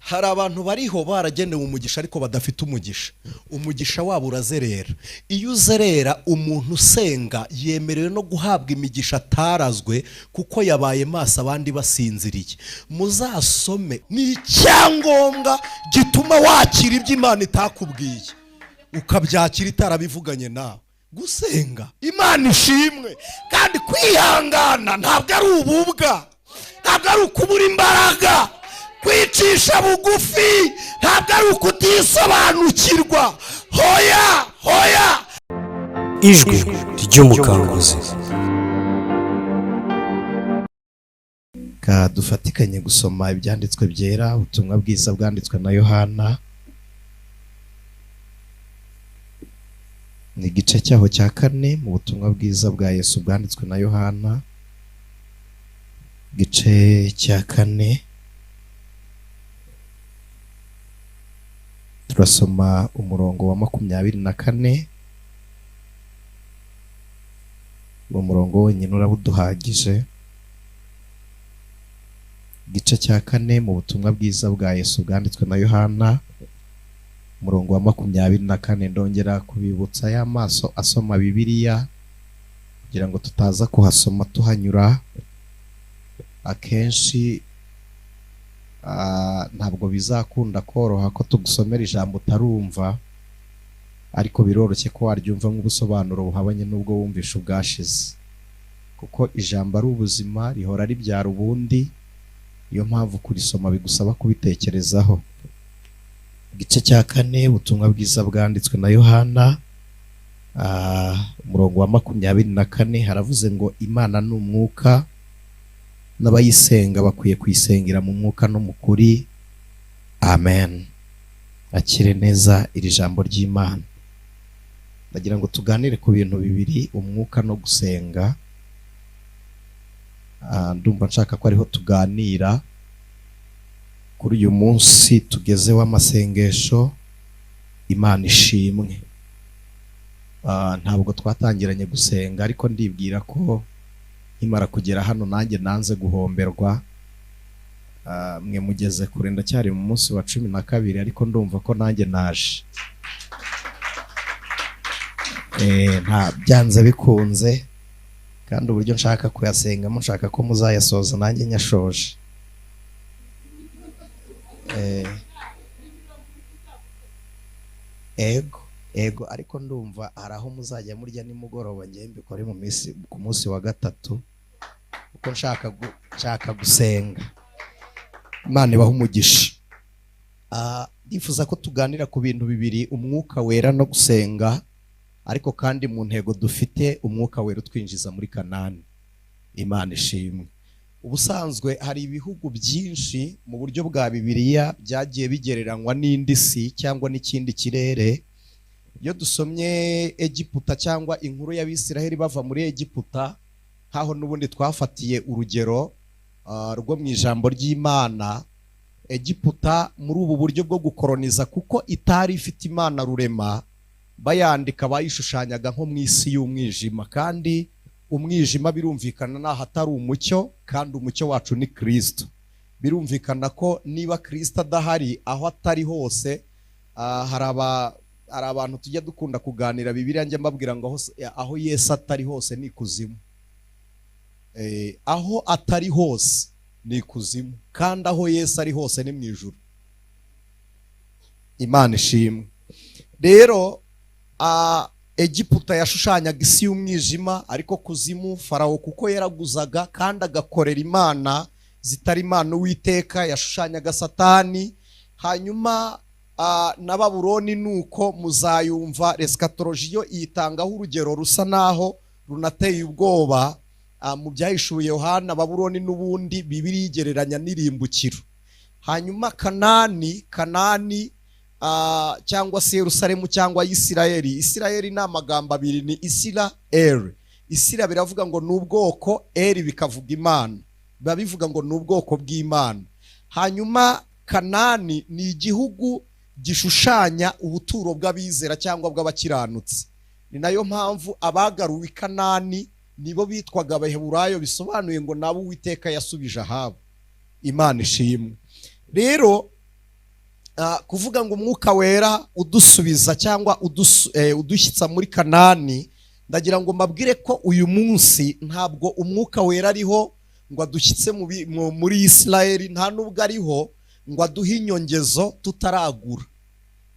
Hari abantu bariho baragenewe umugisha ariko badafite umugisha. Umugisha wabo urazerera. Iyo uzerera, umuntu usenga yemerewe no guhabwa imigisha atarazwe kuko yabaye maso abandi basinziriye. Muzasome, ni icyangombwa gituma wakira ibyo Imana itakubwiye, ukabyakira itarabivuganye nawe. Gusenga, Imana ishimwe. Kandi kwihangana ntabwo ari ububwa, ntabwo ari ukubura imbaraga. Kwicisha bugufi ntabwo ari ukutisobanukirwa. Hoya, hoya. Ijwi ry'Umukanguzi. Ka dufatikanye gusoma ibyanditswe byera, ubutumwa bwiza bwanditswe na Yohana, ni igice cyaho cya 4 mu butumwa bwiza bwa Yesu bwanditswe na Yohana, igice cya 4. Turasoma umurongo wa 24. Uwo murongo wonyine urabuduhagije. Igice cya 4 mu butumwa bwiza bwa Yesu bwanditswe na Yohana, umurongo wa 24. Ndongera kubibutsa ya maso asoma Bibiliya kugira ngo tutaza kuhasoma tuhanyura. Akenshi ntabwo bizakunda koroha ko tugusomera ijambo utarumva, ariko biroroshye ko waryumva nk'ubusobanuro buhabanye n'ubwo wumvisha ubwashize, kuko ijambo ari ubuzima, rihora ribyara ubundi. Niyo mpamvu kurisoma bigusaba kubitekerezaho. Igice cya 4 ubutumwa bwiza bwanditswe na Yohana, umurongo wa 24, haravuze ngo Imana ni umwuka, n'abayisenga bakwiye kuyisengera mu mwuka no mu kuri. Amen. Akire neza iri jambo ry'Imana. Ndagira ngo tuganire ku bintu bibiri, umwuka no gusenga. Ndumva nshaka ko ariho tuganira kuri uyu munsi tugeze w'amasengesho. Imana ishimwe. Ntabwo twatangiranye gusenga, ariko ndibwira ko nkimara kugera hano nanjye nanze guhomberwa. Mwe mugeze kure, ndacyari mu munsi wa 12, ariko ndumva ko nanjye naje. Nta byanze bikunze, kandi uburyo nshaka kuyasengamo nshaka ko muzayasoza nanjye nyashoje. Ego, ego, ariko ndumva hari aho muzajya murya nimugoroba, ngiye mbikore mu minsi, ku munsi wa 3, kuko nshaka gusenga. Imana ibahe umugisha. Ndifuza ko tuganira ku bintu bibiri, umwuka wera no gusenga, ariko kandi mu ntego dufite umwuka wera utwinjiza muri Kanani. Imana ishimwe. Ubusanzwe hari ibihugu byinshi mu buryo bwa Bibiliya byagiye bigereranywa n'indi si cyangwa n'ikindi kirere. Iyo dusomye Egiputa cyangwa inkuru y'Abisiraheli bava muri Egiputa, nkaho n'ubundi twafatiye urugero rwo mu ijambo ry'Imana, Egiputa muri ubu buryo bwo gukoroniza, kuko itari ifite Imana rurema, bayandika bayishushanyaga nko mu isi y'umwijima, kandi umwijima birumvikana naho atari umucyo, kandi umucyo wacu ni Kristo. Birumvikana ko niba Kristo adahari, aho atari hose, hari abantu tujya dukunda kuganira Bibiliya, njya mbabwira ngo aho Yesu atari hose ni ikuzimu. Aho atari hose ni ikuzimu, kandi aho Yesu ari hose ni mu ijuru. Imana ishimwe. Rero Egiputa yashushanyaga isi y'umwijima, ariko kuzimu Farawo kuko yaraguzaga kandi agakorera imana zitari Imana Uwiteka, yashushanyaga Satani. Hanyuma na Babuloni nuko muzayumva eschatology yo itangaho urugero rusa naho runateye ubwoba. Mu byahishuwe Yohana, Babuloni n'ubundi Bibiliya igereranya n'irimbukiro. Hanyuma Kanani cyangwa se Yerusalemu cyangwa Isirayeli. Isirayeli ni amagambo abiri, ni Isiraeli. Isira biravuga ngo ni ubwoko, Eli bikavuga Imana, biba bivuga ngo ni ubwoko bw'Imana. Hanyuma Kanani ni igihugu gishushanya ubuturo bw'abizera cyangwa bw'abakiranutsi. Ni nayo mpamvu abagaruwe i Kanani nibo bitwaga Abaheburayo, bisobanuye ngo nabo Uwiteka yasubije ahabo. Imana ishimwe. Rero Kuvuga ngo Umwuka Wera udusubiza cyangwa udushyitsa muri Kanani, ndagira ngo mbabwire ko uyu munsi ntabwo Umwuka Wera ariho ngo adushyitse muri Isirayeli, nta nubwo ariho ngo aduhe inyongezo tutaragura,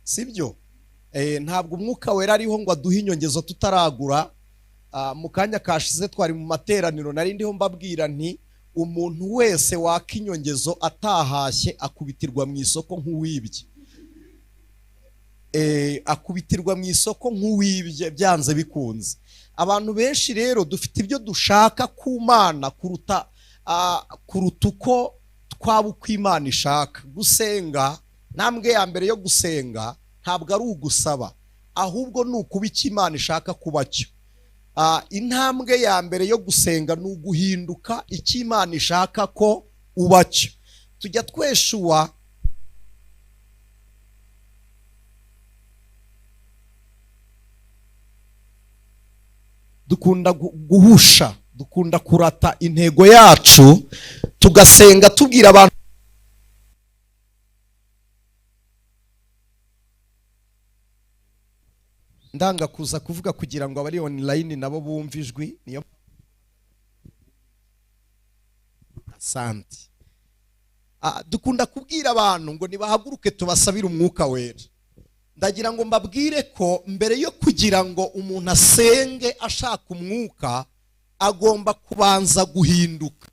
sibyo? Ntabwo Umwuka Wera ariho ngo aduhe inyongezo tutaragura. Mu kanya kashize twari mu materaniro, nari ndiho mbabwira nti umuntu wese waka inyongezo atahashye akubitirwa mu isoko nk'uwibye. Akubitirwa mu isoko nk'uwibye byanze bikunze. Abantu benshi rero dufite ibyo dushaka ku Mana kuruta uko twaba uko Imana ishaka. Gusenga, ntambwe ya mbere yo gusenga ntabwo ari ugusaba, ahubwo ni ukuba icyo Imana ishaka kuba cyo. Intambwe ya mbere yo gusenga ni uguhinduka icyo Imana ishaka ko uba cyo. Tujya tweshuwa dukunda guhusha, dukunda kurata intego yacu, tugasenga tubwira abantu ndanga kuza kuvuga kugira ngo abari online nabo bumve ijwi, niyo asante. Dukunda kubwira abantu ngo nibahaguruke tubasabire Umwuka Wera. Ndagira ngo mbabwire ko mbere yo kugira ngo umuntu asenge ashaka umwuka, agomba kubanza guhinduka.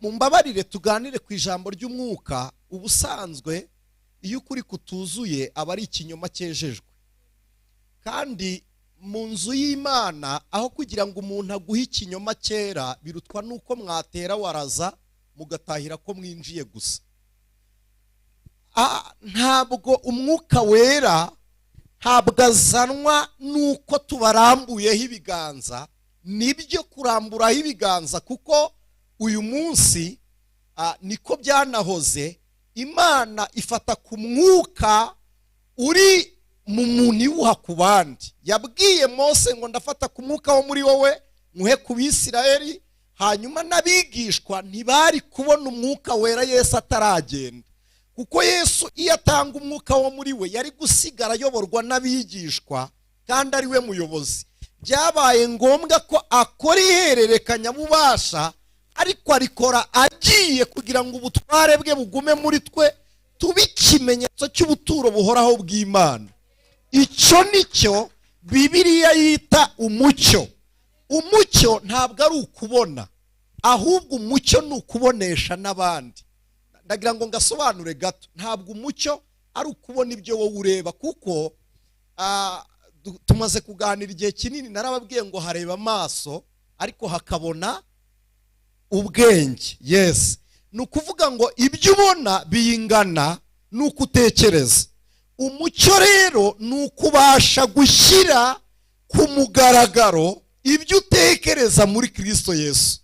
Mumbabarire tuganire ku ijambo ry'umwuka. Ubusanzwe iyo ukuri kutuzuye aba ari ikinyoma cyejejwe, kandi mu nzu y'Imana aho kugira ngo umuntu aguhe ikinyoma cyera birutwa nuko mwatera waraza mugatahira ko mwinjiye gusa. Ntabwo Umwuka Wera ntabwo azanwa nuko tubarambuyeho ibiganza, nibyo kuramburaho ibiganza, kuko uyu munsi niko byanahoze. Imana ifata ku mwuka uri mu muntu iwuha ku bandi. Yabwiye Mose ngo ndafata ku mwuka wo muri wowe nkuhe ku Bisirayeli, hanyuma n'abigishwa ntibari kubona Umwuka Wera Yesu ataragenda, kuko Yesu iyo atanga umwuka wo muri we yari gusigara ayoborwa n'abigishwa kandi ari we muyobozi. Byabaye ngombwa ko akora ihererekanyabubasha, ariko arikora agiye kugira ngo ubutware bwe bugume muri twe, tube ikimenyetso cy'ubuturo buhoraho bw'Imana. Icyo nicyo Bibiliya yita umucyo. Umucyo ntabwo ari ukubona, ahubwo umucyo ni ukubonesha n'abandi. Ndagira ngo ngasobanure gato. Ntabwo umucyo ari ukubona ibyo wowe ureba, kuko tumaze kuganira igihe kinini, narababwiye ngo hareba amaso ariko hakabona ubwenge. Yes, ni ukuvuga ngo ibyo ubona bingana n'uko utekereza. Umucyo rero ni ukubasha gushyira ku mugaragaro ibyo utekereza muri Kristo Yesu.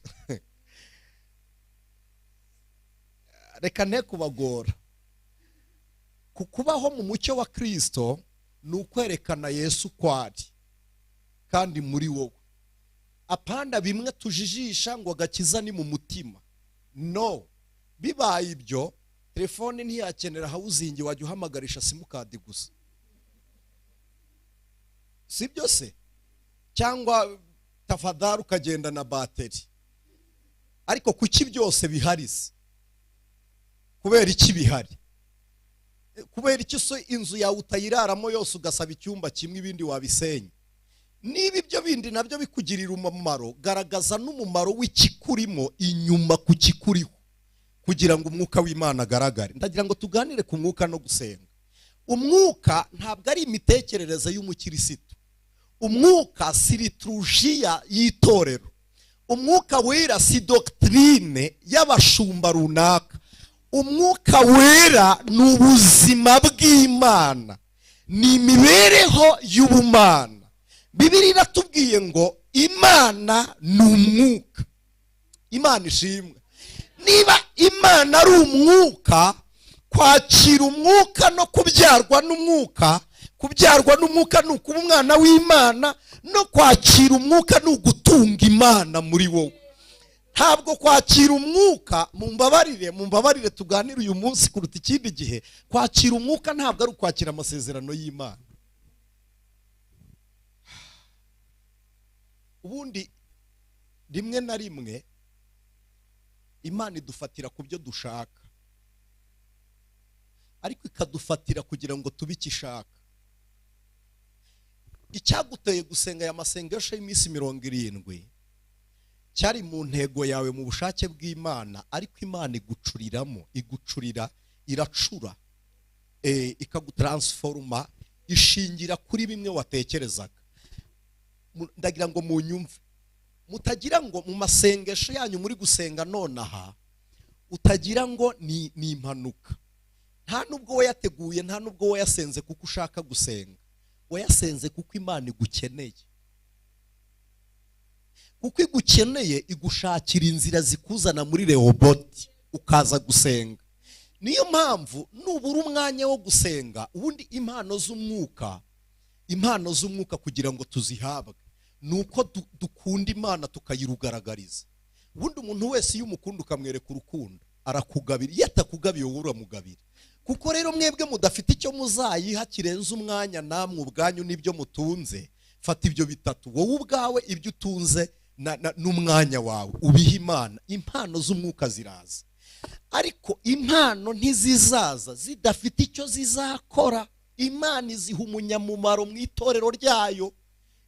Reka nte kubagora. Kukubaho mu mucyo wa Kristo ni ukwerekana Yesu ko ari kandi muri wowe. Apana bimwe tujijisha ngo agakiza ni mu mutima. No, bibaye ibyo telefone ntiyakenera hawuzingi, wajya uhamagarisha simukadi gusa, sibyo se? Cyangwa tafadhali ukagenda na bateri. Ariko kuki byose bihari se? Kubera iki bihari? Kubera iki so inzu yawe utayiraramo yose ugasaba icyumba kimwe ibindi wabisenya? Niba ibyo bindi nabyo bikugirira umumaro, garagaza n'umumaro w'ikikurimo inyuma ku kikuriho, kugira ngo umwuka w'Imana agaragare. Ndagira ngo tuganire ku mwuka no gusenga. Umwuka ntabwo ari imitekerereze y'umukirisitu. Umwuka si liturujia y'itorero. Umwuka Wera si doctrine y'abashumba runaka. Umwuka Wera ni ubuzima bw'Imana, ni imibereho y'ubumana. Bibiliya iratubwiye ngo Imana ni umwuka. Imana ishimwe. Niba Imana ari umwuka, kwakira umwuka no kubyarwa n'umwuka, kubyarwa n'umwuka ni ukuba umwana w'Imana, no kwakira umwuka ni ugutunga Imana muri wowe. Ntabwo kwakira umwuka, mumbabarire, mumbabarire tuganire uyu munsi kuruta ikindi gihe, kwakira umwuka ntabwo ari ukwakira amasezerano y'Imana. Ubundi rimwe na rimwe Imana idufatira ku byo dushaka, ariko ikadufatira kugira ngo tube icyo ishaka. Icyaguteye gusenga aya masengesho y'iminsi 70 cyari mu ntego yawe mu bushake bw'Imana, ariko Imana igucuriramo, igucurira, iracura, ikagutransforma, ishingira kuri bimwe watekerezaga. Ndagira ngo munyumve, mutagira ngo mu masengesho yanyu muri gusenga nonaha utagira ngo ni impanuka. Nta nubwo wayateguye, nta nubwo wayasenze kuko ushaka gusenga, wayasenze kuko Imana igukeneye. Kuko igukeneye igushakira inzira zikuzana muri Rehoboti ukaza gusenga. Niyo mpamvu nubura umwanya wo gusenga, ubundi impano z'umwuka, impano z'umwuka kugira ngo tuzihabwe nuko dukunda Imana tukayirugaragariza. Ubundi umuntu wese iyo umukunda ukamwereka urukundo arakugabira, iyo atakugabiye wowe uramugabira. Kuko rero mwebwe mudafite icyo muzayiha kirenze umwanya namwe ubwanyu n'ibyo mutunze, fata ibyo bitatu, wowe ubwawe ibyo utunze n'umwanya wawe ubiha Imana. Impano z'umwuka ziraza, ariko impano ntizizaza zidafite icyo zizakora. Imana iziha umunyamumaro mu itorero ryayo.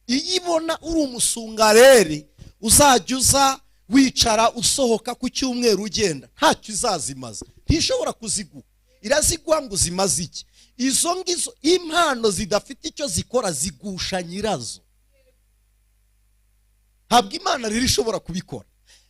Iyo ibona uri umusungareri uzajya uza wicara usohoka ku cyumweru ugenda, ntacyo izazimaza, ntishobora kuziguha. Iraziguha ngo uzimaze iki? Izo ngizo impano zidafite icyo zikora zigusha nyirazo. Ntabwo Imana rero ishobora kubikora.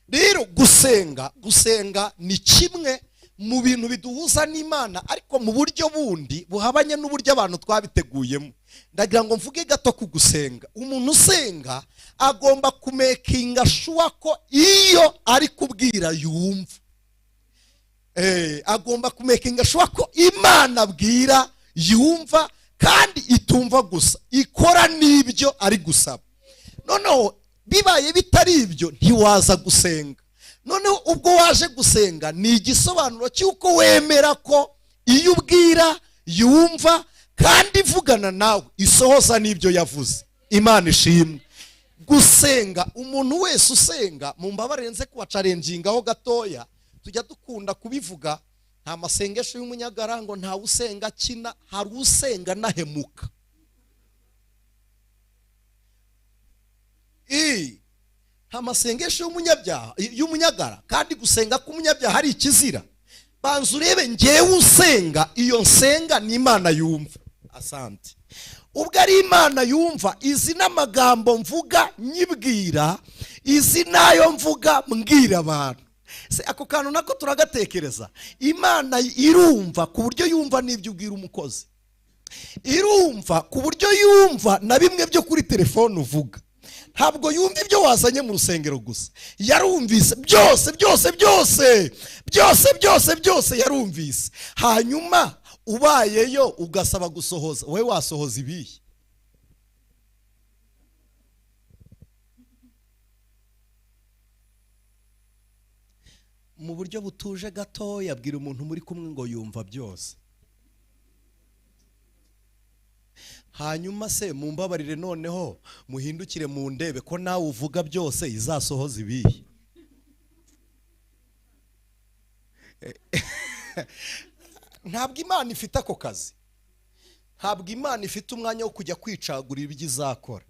Rero gusenga ni kimwe mu bintu biduhuza n'Imana, ariko mu buryo bundi buhabanye n'uburyo abantu twabiteguyemo. Ndagira ngo mvuge gato ku gusenga. Umuntu usenga agomba kumekinga shuwa ko iyo ari kubwira yumva. Agomba kumekinga shuwa ko Imana abwira yumva, kandi itumva gusa, ikora n'ibyo ari gusaba. Noneho bibaye bitari ibyo ntiwaza gusenga. Noneho ubwo waje gusenga ni igisobanuro cy'uko wemera ko iyo ubwira yumva kandi ivugana nawe isohoza n'ibyo yavuze. Imana ishimwe. Gusenga, umuntu wese usenga, mumbabarire nze kubacarengingaho gatoya, tujya dukunda kubivuga, nta masengesho y'umunyagara ngo nta usenga akina, hari usenga nahemuka. Nta masengesho y'umunyabyaha y'umunyagara, kandi gusenga k'umunyabyaha hari ikizira. Banza urebe ngewe usenga, iyo nsenga ni Imana yumva. Asante. Ubwo ari Imana yumva, izi n'amagambo mvuga nyibwira, izi nayo mvuga mbwira abantu. Se ako kantu nako turagatekereza. Imana irumva ku buryo yumva n'ibyo ubwira umukozi, irumva ku buryo yumva na bimwe byo kuri telefone uvuga. Ntabwo yumva ibyo wazanye mu rusengero gusa, yarumvise byose byose byose byose byose byose yarumvise. Hanyuma ubayeyo ugasaba gusohoza, wowe wasohoza ibihe? Mu buryo butuje gato yabwira umuntu muri kumwe ngo yumva byose. Hanyuma se mumbabarire noneho muhindukire mu ndebe ko nawe uvuga byose izasohoza ibihe. Ntabwo Imana ifite ako kazi. Ntabwo Imana ifite umwanya wo kujya kwicagurira ibyo izakora.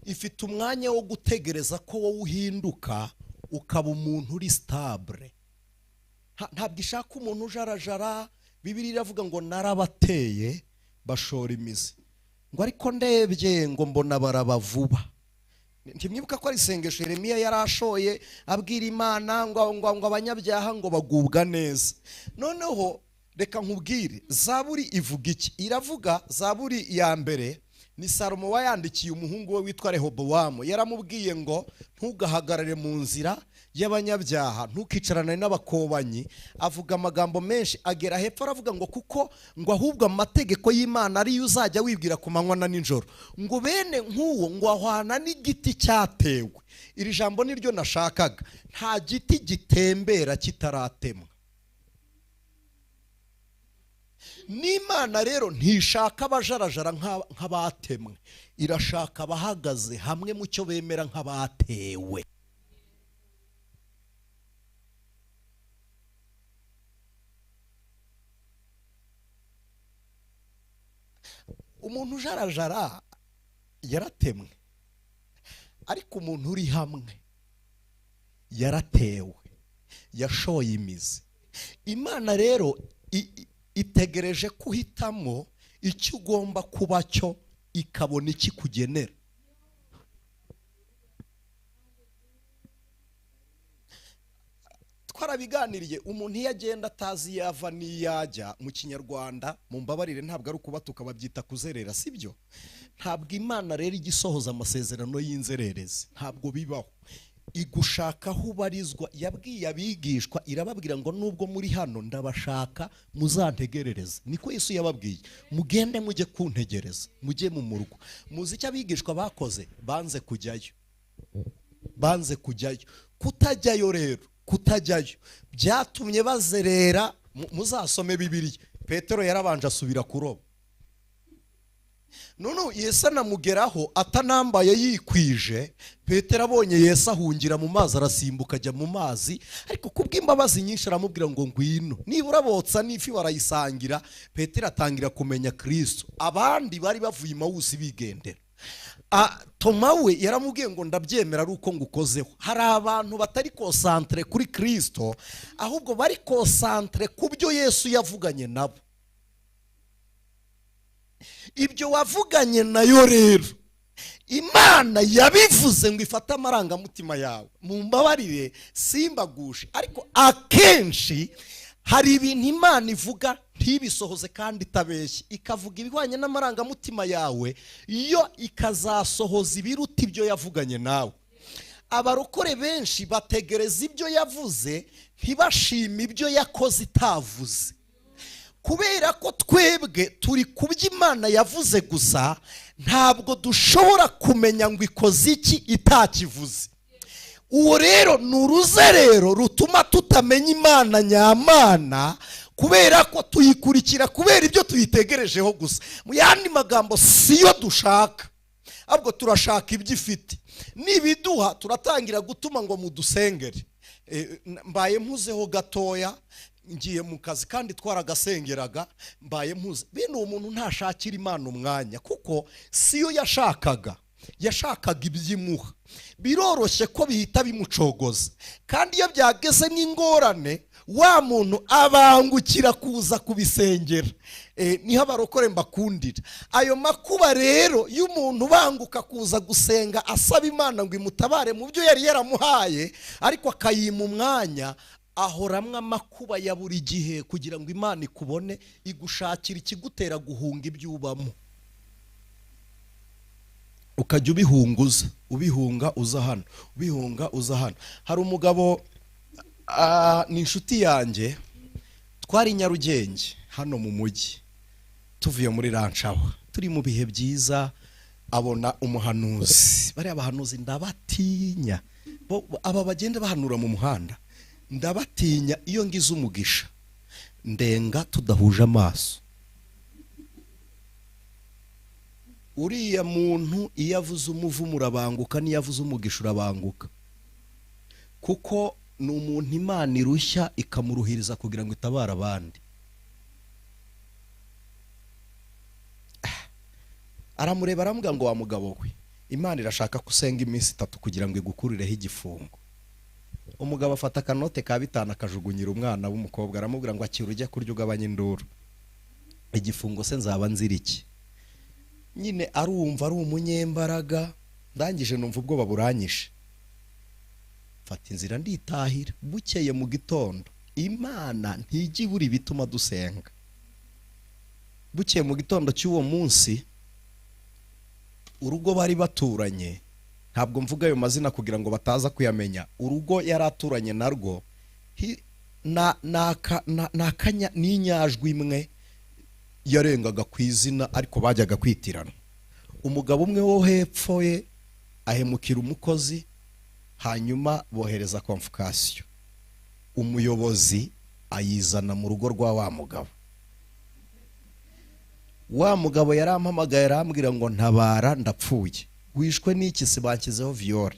Ifite umwanya wo gutegereza ko wowe uhinduka ukaba umuntu uri stable. Ntabwo ishaka umuntu ujarajara. Bibiliya iravuga ngo narabateye bashora imizi, ngo ariko ndebye ngo mbona baraba vuba. Ntimwibuka ko ari isengesho Yeremiya yarashoye abwira Imana ngo ngo abanyabyaha ngo bagubwa neza. Noneho reka nkubwire, Zaburi ivuga iki? Iravuga, Zaburi ya mbere ni Salomo wayandikiye umuhungu we witwa Rehobowamu. Yaramubwiye ngo ntugahagarare mu nzira y'abanyabyaha, ntukicarane n'abakobanyi. Avuga amagambo menshi, agera hepfo aravuga ngo kuko ngo ahubwo amategeko y'Imana ariyo uzajya wibwira ku manywa na nijoro, ngo bene nk'uwo ngo ahwana n'igiti cyatewe. Iri jambo niryo nashakaga. Nta giti gitembera kitaratemwa. N'Imana rero ntishaka abajarajara nk'abatemwe, irashaka abahagaze hamwe mu cyo bemera nk'abatewe. Umuntu ujarajara yaratemwe, ariko umuntu uri hamwe yaratewe, yashoye imizi. Imana rero itegereje kuhitamo icyo ugomba kuba cyo, ikabona ikikugenera. Twarabiganiriye, umuntu iyo agenda atazi yava n'iyajya, mu Kinyarwanda mumbabarire ntabwo ari ukubatuka, babyita kuzerera, sibyo? Ntabwo Imana rero igisohoza amasezerano y'inzererezi, ntabwo bibaho. Igushaka aho ubarizwa. Yabwiye abigishwa irababwira ngo nubwo muri hano ndabashaka muzantegerereze. Niko Yesu yababwiye, mugende mujye kuntegereza, mujye mu murwa. Muzi icyo abigishwa bakoze? Banze kujyayo, banze kujyayo. Kutajyayo rero, kutajyayo byatumye bazerera. Muzasome Bibiliya, Petero yarabanje asubira kuroba. None Yesu anamugeraho atanambaye yikwije. Petero abonye Yesu ahungira mu mazi, arasimbuka ajya mu mazi, ariko kubw'imbabazi nyinshi aramubwira ngo ngwino, nibura botsa n'ifi barayisangira. Petero atangira kumenya Kristo. Abandi bari bavuye Emawusi bigendera. Toma we yaramubwiye ngo ndabyemera ari uko ngukozeho. Hari abantu batari concentré kuri Kristo, ahubwo bari concentré ku byo Yesu yavuganye nabo. Ibyo wavuganye nayo rero Imana yabivuze ngo ifate amarangamutima yawe. Mumbabarire simbagushe, ariko akenshi hari ibintu Imana ivuga ntibisohoze kandi itabeshye, ikavuga ibihwanye n'amarangamutima yawe, yo ikazasohoza ibiruta ibyo yavuganye nawe. Abarokore benshi bategereza ibyo yavuze, ntibashime ibyo yakoze itavuze. Kubera ko twebwe turi ku byo Imana yavuze gusa, ntabwo dushobora kumenya ngo ikoze iki itakivuze. Uwo rero ni uruzerero rutuma tutamenya Imana nyamana, kubera ko tuyikurikira kubera ibyo tuyitegerejeho gusa. Mu yandi magambo, siyo dushaka, ahubwo turashaka ibyo ifite. Nibiduha turatangira gutuma ngo mudusengere. Mbaye mpuzeho gatoya, ngiye mu kazi kandi twaragasengeraga, mbaye mpuze. Bene uwo muntu ntashakira Imana umwanya, kuko siyo yashakaga, yashakaga ibyimuha. Biroroshye ko bihita bimucogoza, kandi iyo byageze n'ingorane wa muntu abangukira kuza kubisengera. Niho abarokore mbakundira. Ayo makuba rero y'umuntu banguka kuza gusenga asaba Imana ngo imutabare mu byo yari yaramuhaye, ariko akayima umwanya, ahoramwe amakuba ya buri gihe kugira ngo Imana ikubone, igushakira ikigutera guhunga ibyo ubamo, ukajya ubihunguza, ubihunga uza hano, ubihunga uza hano. Hari umugabo ni inshuti yanjye, twari Nyarugenge hano mu mujyi, tuvuye muri Ranchawa, turi mu bihe byiza, abona umuhanuzi. Bariya abahanuzi ndabatinya, aba bagenda bahanura mu muhanda ndabatinya. Iyo ngize umugisha ndenga tudahuje amaso. Uriya muntu iyo avuze umuvumo urabanguka, n'iyo avuze umugisha urabanguka, kuko ni umuntu Imana irushya ikamuruhiriza kugira ngo itabare abandi. Aramureba aramubwira ngo wa mugabo we, Imana irashaka ko usenga iminsi 3 kugira ngo igukurireho igifungo. Umugabo afata akanote ka 5 akajugunyira umwana w'umukobwa, aramubwira ngo akira ujya kurya ugabanye induru, igifungo se nzaba nzira iki? Nyine arumva ari umunyembaraga. Ndangije numva ubwoba buranyishe, mfata inzira nditahira. Bukeye mu gitondo, Imana ntijya ibura ibituma dusenga. Bukeye mu gitondo cy'uwo munsi, urugo bari baturanye Ntabwo mvuga ayo mazina kugira ngo bataza kuyamenya. Urugo yari aturanye narwo n'inyajwi imwe yarengaga ku izina, ariko bajyaga kwitirana. Umugabo umwe wo hepfo ye ahemukira umukozi, hanyuma bohereza convocation, umuyobozi ayizana mu rugo rwa wa mugabo. Wa mugabo yarampamagaye arambwira ngo ntabara ndapfuye, wishwe n'iki? Se banshyizeho viol.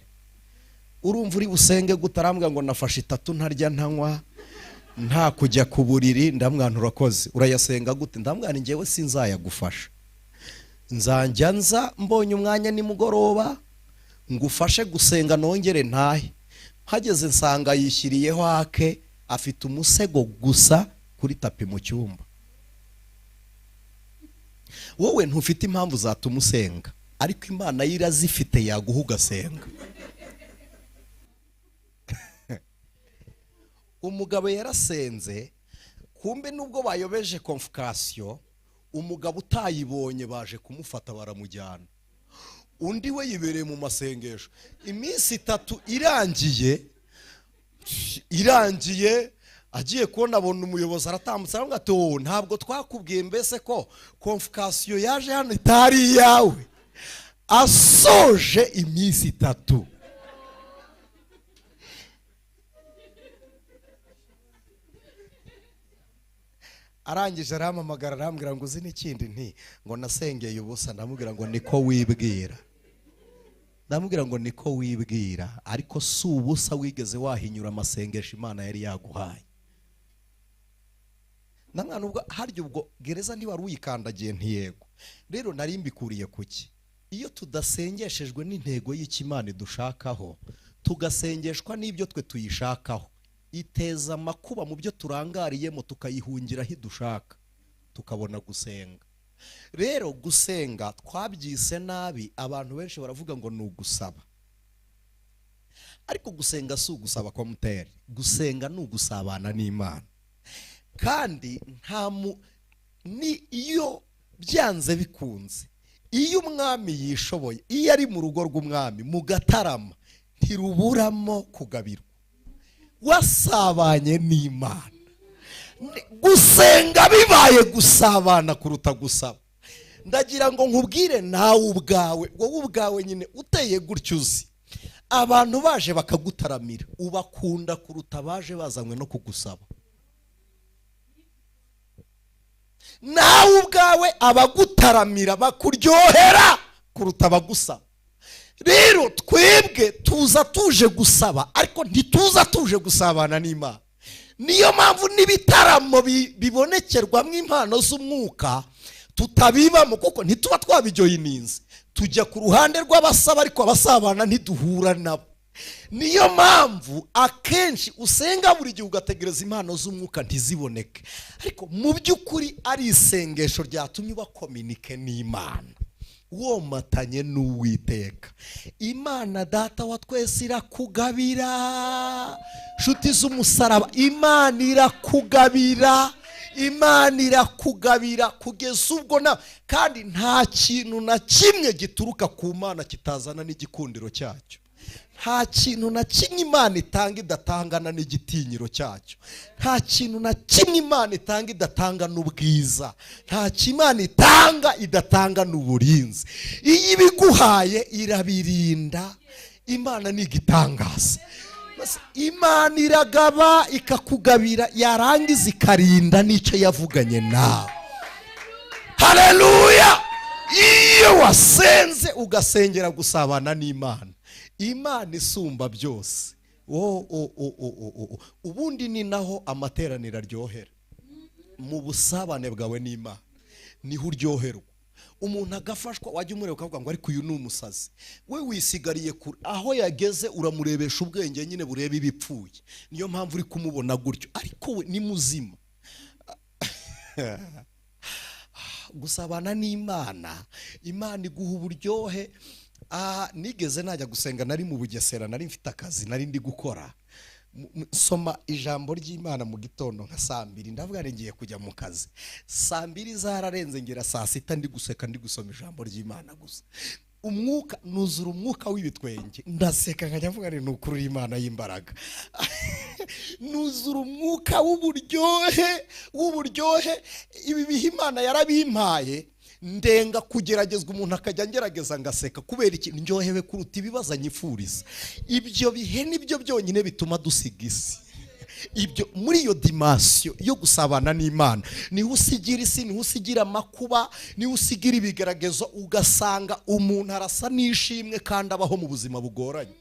Urumva uri busenge gute? Arambwira ngo nafashe itatu ntarya ntanywa nta kujya ku buriri. Ndamwana urakoze, urayasenga gute? Ndamwana njyewe sinzayagufasha, nzajya nza mbonye umwanya nimugoroba ngufashe gusenga nongere ntahe. Mpageze nsanga yishyiriyeho ake, afite umusego gusa kuri tapi mu cyumba. Wowe ntufite impamvu zatuma usenga, ariko Imana yo irazifite, yaguha ugasenga. Umugabo yarasenze, kumbe nubwo bayobeje convocation, umugabo utayibonye baje kumufata baramujyana. Undi we yibereye mu masengesho. Iminsi itatu irangiye agiye kubona abona umuyobozi aratambutse, aravuga ati oh, ntabwo twakubwiye mbese ko convocation yaje hano itari iyawe. Asoje iminsi itatu. Arangije arampamagara arambwira ngo uzi n'ikindi, nti ngo nasengeye ubusa. Ndamubwira ngo niko wibwira, ndamubwira ngo niko wibwira, ariko si ubusa wigeze wahinyura amasengesho Imana yari yaguhaye. Namwana ubwo harya ubwo gereza ntiwari uyikandagiye? Ntiyego. Rero nari mbikuriye kuki? Iyo tudasengeshejwe n'intego y'Imana idushakaho, tugasengeshwa n'ibyo twe tuyishakaho, iteza amakuba mu byo turangariyemo, tukayihungiraho idushaka, tukabona gusenga. Rero gusenga twabyise nabi, abantu benshi baravuga ngo ni ugusaba, ariko gusenga si ugusaba kwa muteri. Gusenga ni ugusabana n'Imana. Kandi nta ni iyo byanze bikunze, iyo umwami yishoboye, iyo ari mu rugo rw'umwami mugatarama, ntiruburamo kugabirwa. Wasabanye n'Imana. Gusenga bibaye gusabana kuruta gusaba. Ndagira ngo nkubwire nawe ubwawe, wowe ubwawe nyine uteye gutyo, uzi abantu baje bakagutaramira, ubakunda kuruta baje bazanywe no kugusaba. Nawe ubwawe abagutaramira bakuryohera kuruta abagusaba. Rero twebwe tuza tuje gusaba, ariko ntituza tuje gusabana n'Imana. Niyo mpamvu n'ibitaramo bibonekerwamo impano z'umwuka tutabibamo, kuko ntituba twabijoyininze. Tujya ku ruhande rw'abasaba, ariko abasabana ntiduhura nabo. Niyo mpamvu akenshi usenga buri gihe ugategereza impano z'umwuka ntiziboneke, ariko mu by'ukuri ari isengesho ryatumye ubakominike n'Imana, womatanye n'Uwiteka. Imana data wa twese irakugabira, nshuti z'umusaraba, Imana irakugabira, Imana irakugabira kugeza ubwo na kandi nta kintu na kimwe gituruka ku Mana kitazana n'igikundiro cyacyo. Nta kintu na kimwe Imana itanga idatangana n'igitinyiro cyacyo. Nta kintu na kimwe Imana itanga idatanga n'ubwiza. Nta kintu Imana itanga idatanga n'uburinzi. Iyo ibiguhaye irabirinda. Imana ni igitangaza. Imana iragaba ikakugabira, yarangiza ikarinda n'icyo yavuganye nawe. Haleluya! Iyo wasenze ugasengera gusabana n'Imana, Imana isumba byose. Ubundi ni naho amateraniro aryohera, mu busabane bwawe n'Imana niho uryoherwa. Umuntu agafashwa, wajya umureba ukavuga ngo ariko uyu ni umusazi, we wisigariye kure, aho yageze uramurebesha ubwenge nyine bureba ibipfuye, niyo mpamvu uri kumubona gutyo, ariko we ni muzima. Gusabana n'Imana, Imana iguha uburyohe. Nigeze najya gusenga, nari mu Bugesera, nari mfite akazi nari ndi gukora, soma ijambo ry'Imana mu gitondo nka saa mbiri, ndavuga ngiye kujya mu kazi. Saa mbiri zararenze ngera saa sita ndi guseka, ndi gusoma ijambo ry'Imana gusa. Umwuka nuzura, umwuka w'ibitwenge, ndaseka nkajya mvuga ni ukuri Imana y'imbaraga. Nuzura umwuka w'uburyohe. Ibi bihe Imana yarabimpaye, ndenga kugeragezwa. Umuntu akajya ngerageza ngaseka. Kubera iki? Ndyohewe kuruta ibibazo anyifuriza. Ibyo bihe nibyo byonyine bituma dusiga isi. Ibyo muri iyo dimension yo gusabana n'Imana niho usigira isi, niho usigira amakuba, niho usigira ibigaragazo, ugasanga umuntu arasa n'ishimwe kandi abaho mu buzima bugoranye.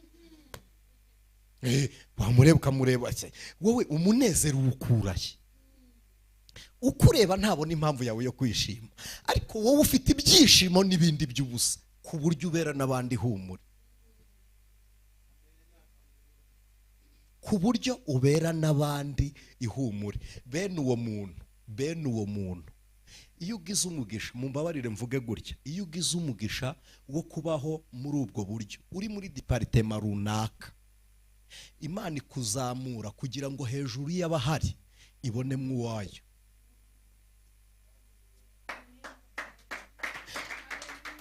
Wamureba ukamureba, wowe umunezero uwukurahe? Ukureba ntabona impamvu yawe yo kwishima, ariko wowe ufite ibyishimo n'ibindi by'ubusa, ku buryo ubera n'abandi humure, ku buryo ubera n'abandi ihumure. Bene uwo muntu iyo ugize umugisha, mumbabarire mvuge gutya, iyo ugize umugisha wo kubaho muri ubwo buryo, uri muri department runaka, Imana ikuzamura kugira ngo hejuru y'abahari ibonemo uwayo.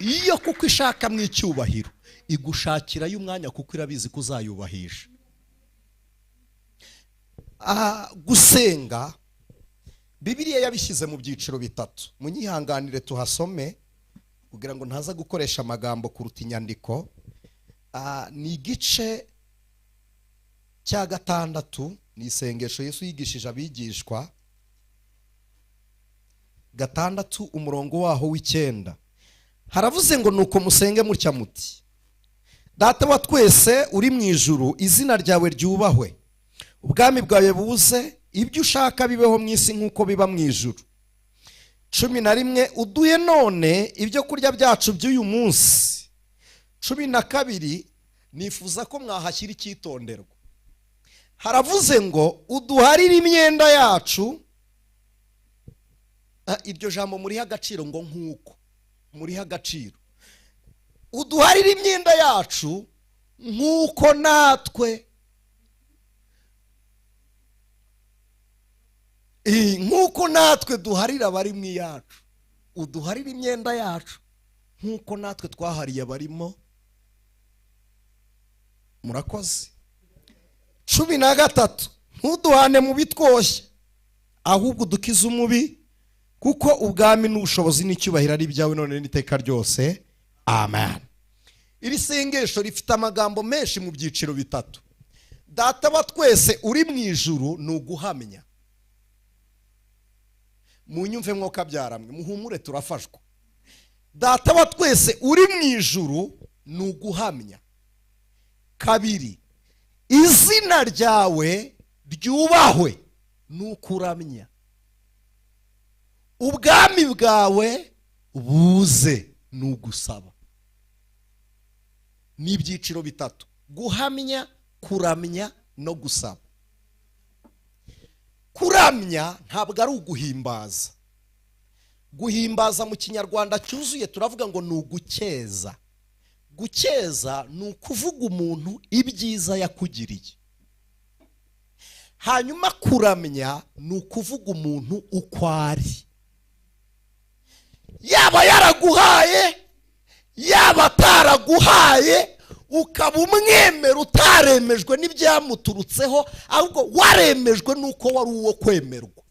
Iyo kuko ishaka mu icyubahiro, igushakirayo umwanya kuko irabizi ko uzayubahisha. Gusenga Bibiliya yabishyize mu byiciro bitatu. Munyihanganire tuhasome kugira ngo ntaza gukoresha amagambo kuruta inyandiko. Ni igice cya 6, ni isengesho Yesu yigishije abigishwa. 6 umurongo waho w'9 haravuze ngo nuko musenge mutya muti: Data wa twese uri mu ijuru, izina ryawe ryubahwe, ubwami bwawe buze, ibyo ushaka bibeho mu isi nk'uko biba mu ijuru. 11 uduhe none ibyo kurya byacu by'uyu munsi. 12 nifuza ko mwahashyira icyitonderwa. Haravuze ngo uduharire imyenda yacu. Iryo jambo muriha agaciro, ngo nk'uko muriha agaciro, uduharire imyenda yacu nk'uko natwe duharira abari mu yacu. Uduharire imyenda yacu nk'uko natwe twahariye abarimo. Murakoze. 13 ntuduhane mu bitwoshye, ahubwo udukize umubi, kuko ubwami n'ubushobozi n'icyubahiro ari ibyawe none n'iteka ryose. Amen. Iri sengesho rifite amagambo menshi mu byiciro bitatu. Data wa twese uri mu ijuru ni uguhamya. Munyumve mwoka byaramwe, muhumure turafashwa. Data wa twese uri mu ijuru ni uguhamya. 2 izina ryawe ryubahwe ni ukuramya. Ubwami bwawe buze ni ugusaba. Ni ibyiciro bitatu: guhamya, kuramya no gusaba. Kuramya ntabwo ari uguhimbaza. Guhimbaza mu Kinyarwanda cyuzuye turavuga ngo ni ugukeza. Gukeza ni ukuvuga umuntu ibyiza yakugiriye. Hanyuma kuramya ni ukuvuga umuntu uko ari, yaba yaraguhaye yaba ataraguhaye, ukaba umwemera utaremejwe n'ibyamuturutseho, ahubwo waremejwe n'uko wari uwo kwemerwa.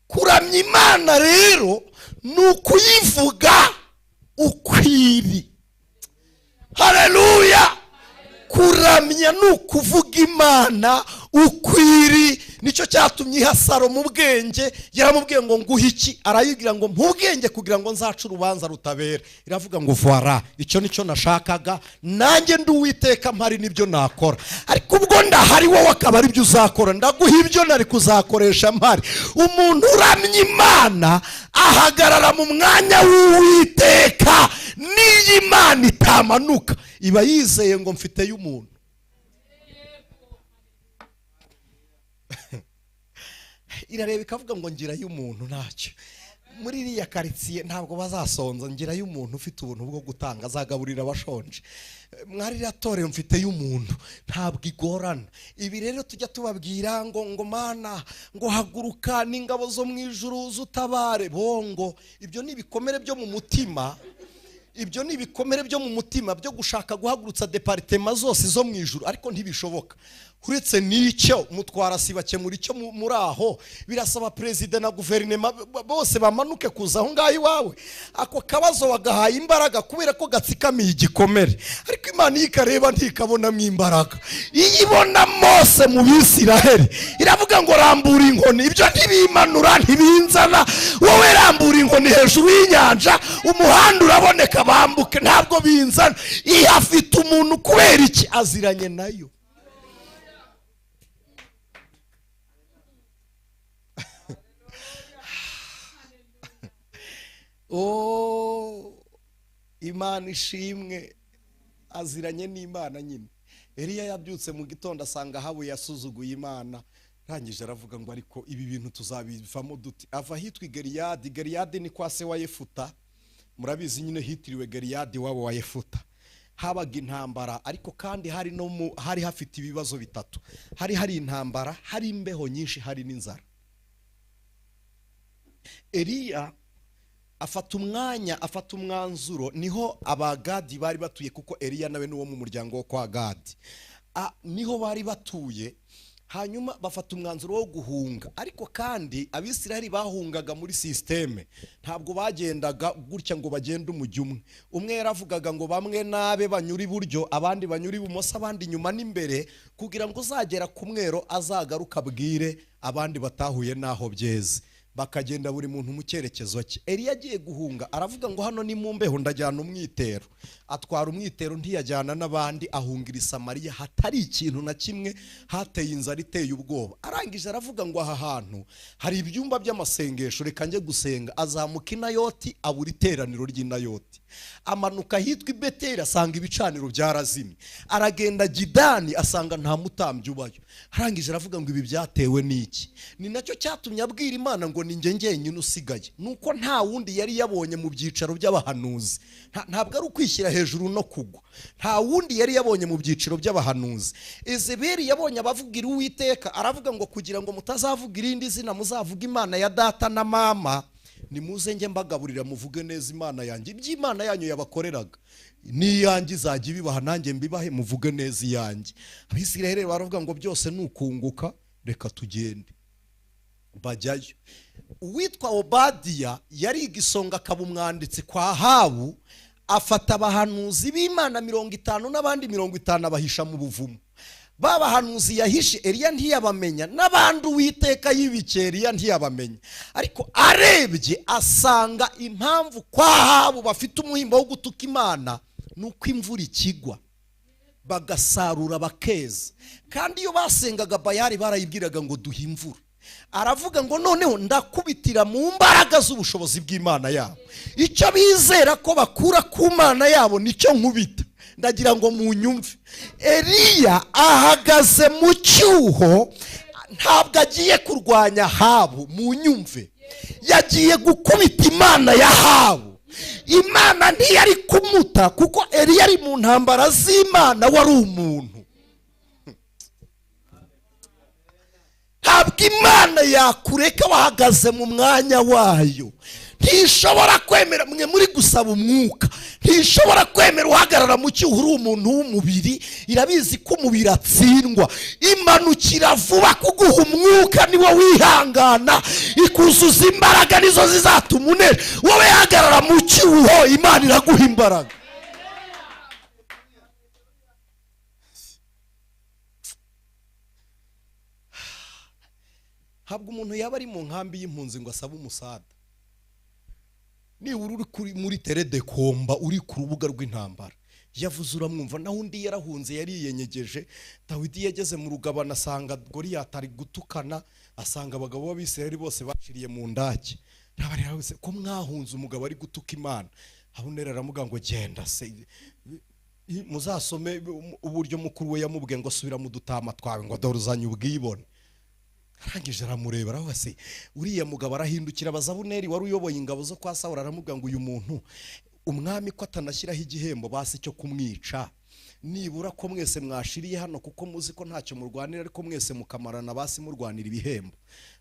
Kuramya Imana rero ni ukuyivuga ukwiri. Haleluya! Kuramya ni ukuvuga Imana ukwiri. Nicyo cyatumye iha Salomo ubwenge. Yaramubwiye ngo nguhe iki? Arayibwira ngo mpa ubwenge kugira ngo nzace urubanza rutabera. Iravuga ngo voila, icyo nicyo nashakaga, nanjye ndi Uwiteka mpari nibyo nakora, ariko ubwo ndahari wowe akaba aribyo uzakora, ndaguha ibyo nari kuzakoresha mpari. Umuntu uramya Imana ahagarara mu mwanya w'Uwiteka. N'iyo Imana itamanuka iba yizeye ngo mfite y'umuntu. Irareba ikavuga ngo ngira y'umuntu ntacyo. Muri iriya karitsiye ntabwo bazasonza, ngirayo umuntu ufite ubuntu bwo gutanga, azagaburira abashonje. Mwari iriya torero mfite y'umuntu, ntabwo igorana. Ibi rero tujya tubabwira ngo Mana, ngo haguruka n'ingabo zo mu ijuru zutabare bongo. Ibyo ni ibikomere byo mu mutima, ibyo ni ibikomere byo mu mutima byo gushaka guhagurutsa departema zose zo mu ijuru, ariko ntibishoboka. Uretse n'icyo mutwara si bakemura icyo muri aho, birasaba perezida na guverinoma bose bamanuke kuza aho ngaho iwawe. Ako kabazo wagahaye imbaraga kubera ko gatsikamiye igikomere, ariko Imana iyo ikareba ntikabonamo imbaraga. Iyo ibona Mose mu Bisiraheli iravuga ngo rambura inkoni, ibyo ntibimanura ntibinzana, wowe rambura inkoni hejuru y'inyanja, umuhanda uraboneka bambuke, ntabwo binzana. Ihafite umuntu kubera iki? Aziranye nayo. Oh, Imana ishimwe, aziranye n'Imana nyine. Eliya yabyutse mu gitondo asanga Ahabu yasuzuguye Imana, rangije aravuga ngo ariko ibi bintu tuzabivamo dute? Ava ahitwa Galiyadi. Galiyadi ni kwa se wa Yefuta, murabizi nyine hitiriwe Galiyadi wabo wa Yefuta. Habaga intambara, ariko kandi hari no hari hafite ibibazo bitatu: hari intambara, hari imbeho nyinshi, hari n'inzara. Eliya afata umwanya, afata umwanzuro. Niho abagadi bari batuye, kuko Eliya nawe nuwo mu muryango wo kwa Gadi, niho bari batuye. Hanyuma bafata umwanzuro wo guhunga, ariko kandi Abisiraheli bahungaga muri systeme, ntabwo bagendaga gutya ngo bagende umujyi umwe. Umwe yaravugaga ngo bamwe nabe banyura iburyo, abandi banyura ibumoso, abandi inyuma n'imbere, kugira ngo uzagera ku mwero azagaruka abwire abandi batahuye naho byeze. Bakagenda buri muntu mu cyerekezo cye. Eliya agiye guhunga aravuga ngo hano ni mu mbeho ndajyana umwitero. Atwara umwitero ntiyajyana n'abandi, ahungira i Samariya hatari ikintu na kimwe, hateye inzara iteye ubwoba. Arangije aravuga ngo aha hantu hari ibyumba by'amasengesho, reka njye gusenga. Azamuka i Nayoti abura iteraniro ry'i Nayoti, amanuka ahitwa i Beteli asanga ibicaniro byarazimye, aragenda Gidani asanga nta mutambyi ubayo. Arangije aravuga ngo ibi byatewe n'iki? Ni nacyo cyatumye abwira Imana ngo ninjye njyenyine usigaye, nuko nta wundi yari yabonye mu byicaro by'abahanuzi. Ntabwo ari ukwishyira hejuru no kugwa, nta wundi yari yabonye mu byiciro by'abahanuzi. Ezeberi yabonye abavugira Uwiteka, aravuga ngo kugira ngo mutazavuga irindi zina muzavuga Imana ya data na mama, nimuze njye mbagaburira muvuge neza Imana yanjye. Iby'Imana yanyu yabakoreraga n'iyanjye izajya ibibaha, nanjye mbibahe muvuge neza iyanjye. Abisirayeli baravuga ngo byose nukunguka, reka tugende. Bajyayo. Uwitwa Obadiya yari igisonga akaba umwanditsi kwa Ahabu, afata abahanuzi b'Imana 50 n'abandi 50 abahisha mu buvumo. Babahanuzi yahishe Eliya ntiyabamenya, n'abandi Uwiteka yibikiye Eliya ntiyabamenya. Ariko arebye asanga impamvu kwa Ahabu bafite umuhimbo wo gutuka Imana nuko imvura ikigwa bagasarura bakeza, kandi iyo basengaga Bayali barayibwiraga ngo duhe imvura. Aravuga ngo noneho ndakubitira mu mbaraga z'ubushobozi bw'Imana yabo, icyo bizera ko bakura ku Mana yabo nicyo nkubita. Ndagira ngo munyumve, Eliya ahagaze mu cyuho, ntabwo agiye kurwanya Ahabu. Munyumve, yagiye gukubita Imana ya Ahabu. Imana ntiyari kumuta kuko Eliya ari mu ntambara z'Imana, wari umuntu. Ntabwo Imana yakureka wahagaze mu mwanya wayo. Ntishobora kwemera mwe muri gusaba umwuka, ntishobora kwemera uhagarara mu cyuho uri umuntu w'umubiri. Irabizi ko umubiri atsindwa, imanukira vuba kuguha umwuka niwo wihangana, ikuzuza imbaraga nizo zizatuma unesha. Wowe hagarara mu cyuho, Imana iraguha imbaraga. Ntabwo umuntu yaba ari mu nkambi y'impunzi ngo asabe umusada. Nibura uri muri terre de combat, uri ku rubuga rw'intambara, yavuze uramwumva. Naho undi yarahunze yariyenyegeje. Dawidi yageze mu rugabano asanga Goliyati ari gutukana, asanga abagabo b'Abisirayeli bose bashiriye mu ndake. Ntabarira wese ko mwahunze umugabo ari gutuka Imana. Abuneri aramuga ngo genda se, muzasome uburyo mukuru we yamubwiye ngo subira mu dutama twawe, ngo dore uzanye ubwibone. Arangije aramureba, aravuga se uriya mugabo, arahindukira abaza Abuneri wari uyoboye ingabo zo kwa Sawuli, aramubwira ngo uyu muntu umwami ko atanashyiraho igihembo basi cyo kumwica, nibura ko mwese mwashiriye hano kuko muzi ko ntacyo murwanira, ariko mwese mukamarana basi murwanira ibihembo.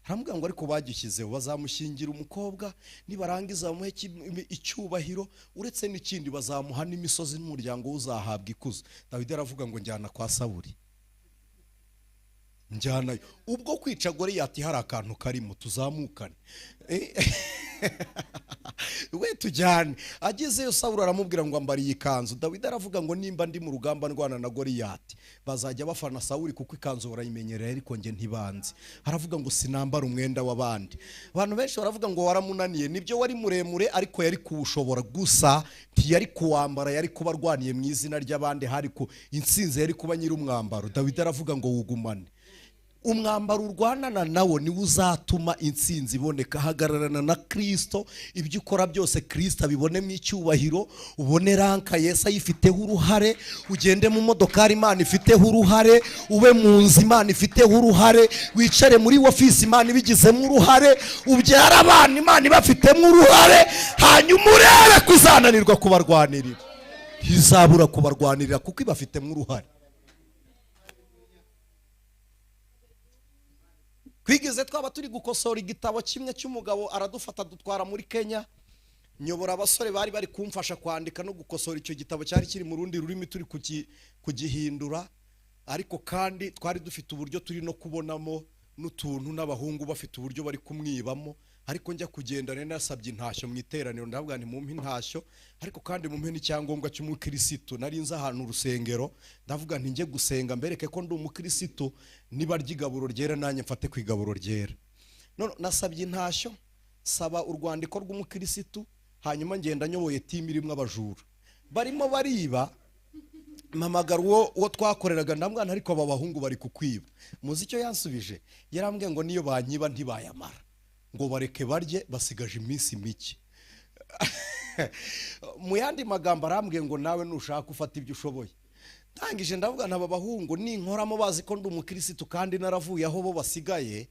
Aramubwira ngo ariko bagishyizeho bazamushyingira umukobwa, nibarangiza bamuhe icyubahiro, uretse n'ikindi bazamuha n'imisozi n'umuryango uzahabwa ikuzo. Dawidi aravuga ngo njyana kwa Sawuli, njyanayo. Ubwo kwica Goliyati hari akantu karimo, tuzamukane we tujyane. Agezeyo Sawuli aramubwira ngo ambara iyi kanzu. Dawidi aravuga ngo nimba ndi mu rugamba ndwana na Goliyati bazajya bafana Sawuli kuko ikanzu barayimenyereye, ariko nge ntibanze. Aravuga ngo sinambara umwenda w'abandi. Abantu benshi baravuga ngo waramunaniye, nibyo wari muremure ariko yari kuwushobora, gusa ntiyari kuwambara, yari kuba arwaniye mu izina ry'abandi, hari ku intsinzi yari kuba nyiri umwambaro. Dawidi aravuga ngo wugumane umwambaro urwanana nawo, niwo uzatuma intsinzi iboneka. Hagararana na Kristo, ibyo ukora byose Kristo abibonemo icyubahiro, ubone rank Yesu ayifiteho uruhare, ugende mu modokari Imana ifiteho uruhare, ube mu nzu Imana ifiteho uruhare, wicare muri ofisi Imana ibigizemo uruhare, ubyara abana Imana ibafitemo uruhare, hanyuma urebe ko uzananirwa kubarwanirira. Ntizabura kubarwanirira kuko ibafitemo uruhare. Twigeze twaba turi gukosora igitabo kimwe cy'umugabo, aradufata dutwara muri Kenya, nyobora abasore bari bari kumfasha kwandika no gukosora icyo gitabo cyari kiri mu rundi rurimi turi kugihindura, ariko kandi twari dufite uburyo turi no kubonamo n'utuntu n'abahungu bafite uburyo bari kumwibamo. Ariko njya kugenda nari nasabye intashyo mu iteraniro, ndavuga nti mumpe intashyo ariko kandi mumpe n'icyangombwa cy'umukirisitu. Nari nzi ahantu urusengero, ndavuga nti njye gusenga mbereke ko ndi umukirisitu, niba ry'igaburo ryera nanjye mfate ku igaburo ryera. None nasabye intashyo, saba urwandiko rw'umukirisitu, hanyuma ngenda nyoboye team irimo abajura barimo bariba. Mpamagara uwo twakoreraga, ndamwana ariko aba bahungu bari kukwiba. Muzi icyo yansubije? Yarambwiye ngo niyo banyiba ntibayamara, ngo bareke barye basigaje iminsi mike. Mu yandi magambo arambwiye ngo nawe nushaka ufata ibyo ushoboye. Ntangije ndavuga ntaba bahungu ninkoramo bazi ko ndi umukirisitu kandi naravuye aho bo basigaye,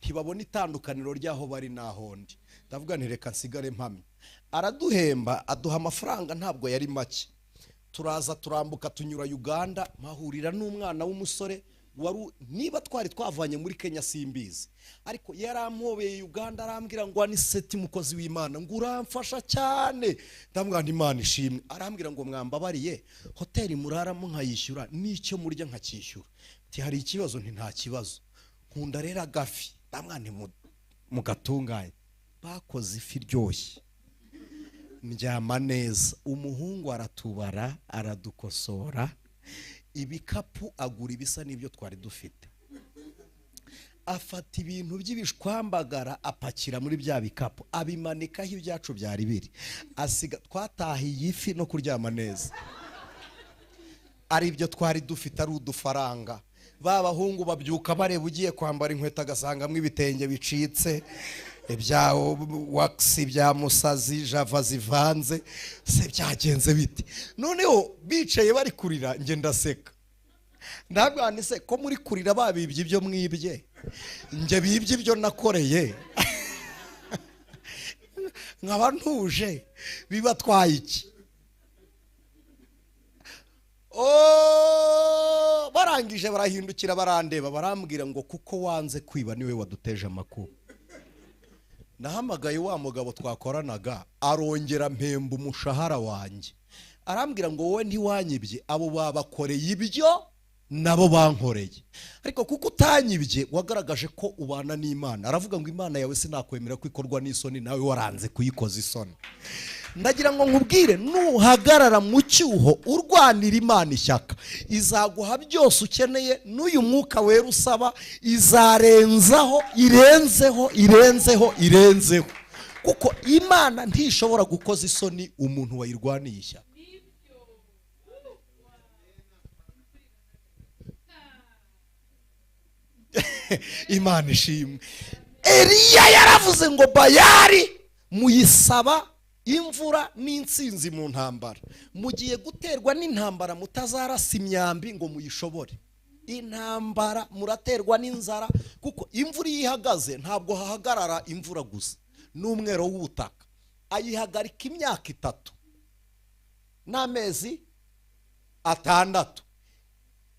ntibabona itandukaniro ry'aho bari naho ndi. Ndavuga nti reka nsigare mpamye. Araduhemba aduha amafaranga ntabwo yari make. Turaza turambuka tunyura Uganda, mpahurira n'umwana w'umusore waru niba twari twavanye muri Kenya simbizi, ariko yarampobeye Uganda arambwira ngo Aniseti mukozi w'Imana ngo uramfasha cyane. Ndamubwira nti Imana ishimwe. Arambwira ngo mwambabariye hoteli muraramo nkayishyura n'icyo murya nkacyishyura. Nti hari ikibazo? Nti nta kibazo. Nkunda rero agafi. Ndamubwira nti mugatunganye. Bakoze ifi iryoshye, ndyama neza. Umuhungu aratubara aradukosora, ibikapu agura ibisa n'ibyo twari dufite, afata ibintu by'ibishwambagara apakira muri bya bikapu abimanikaho ibyacu byari biri, asiga twatahiye ifi no kuryama neza ari ibyo twari dufite, ari udufaranga. Ba bahungu babyuka bareba ugiye kwambara inkweto agasangamo ibitenge bicitse, ibya wax bya musazi java zivanze, se byagenze bite? Noneho bicaye bari kurira, nge ndaseka. Ndabwira nti se ko muri kurira babibye ibyo mwibye, nge bibye ibyo nakoreye nkaba ntuje, bibatwaye iki? Oh, barangije barahindukira barandeba barambwira ngo kuko wanze kwiba niwe waduteje amakuba. Nahamagaye wa mugabo twakoranaga arongera mpemba umushahara wanjye, arambwira ngo wowe ntiwanyibye, abo babakoreye ibyo nabo bankoreye, ariko kuko utanyibye wagaragaje ko ubana n'Imana. Aravuga ngo Imana yawe sinakwemera ko ikorwa n'isoni, nawe waranze kuyikoza isoni. Ndagira ngo nkubwire, nuhagarara mu cyuho urwanira Imana ishyaka, izaguha byose ukeneye, n'uyu mwuka wera usaba izarenzaho, irenzeho, irenzeho, irenzeho, kuko Imana ntishobora gukoza isoni umuntu wayirwaniye ishyaka. Imana ishimwe. Eliya yaravuze ngo Bayali muyisaba imvura n'intsinzi mu ntambara, mugiye guterwa n'intambara mutazarasa imyambi ngo muyishobore. Intambara, muraterwa n'inzara, kuko imvura iyo ihagaze ntabwo hahagarara imvura gusa, n'umwero w'ubutaka. Ayihagarika imyaka 3 n'amezi 6.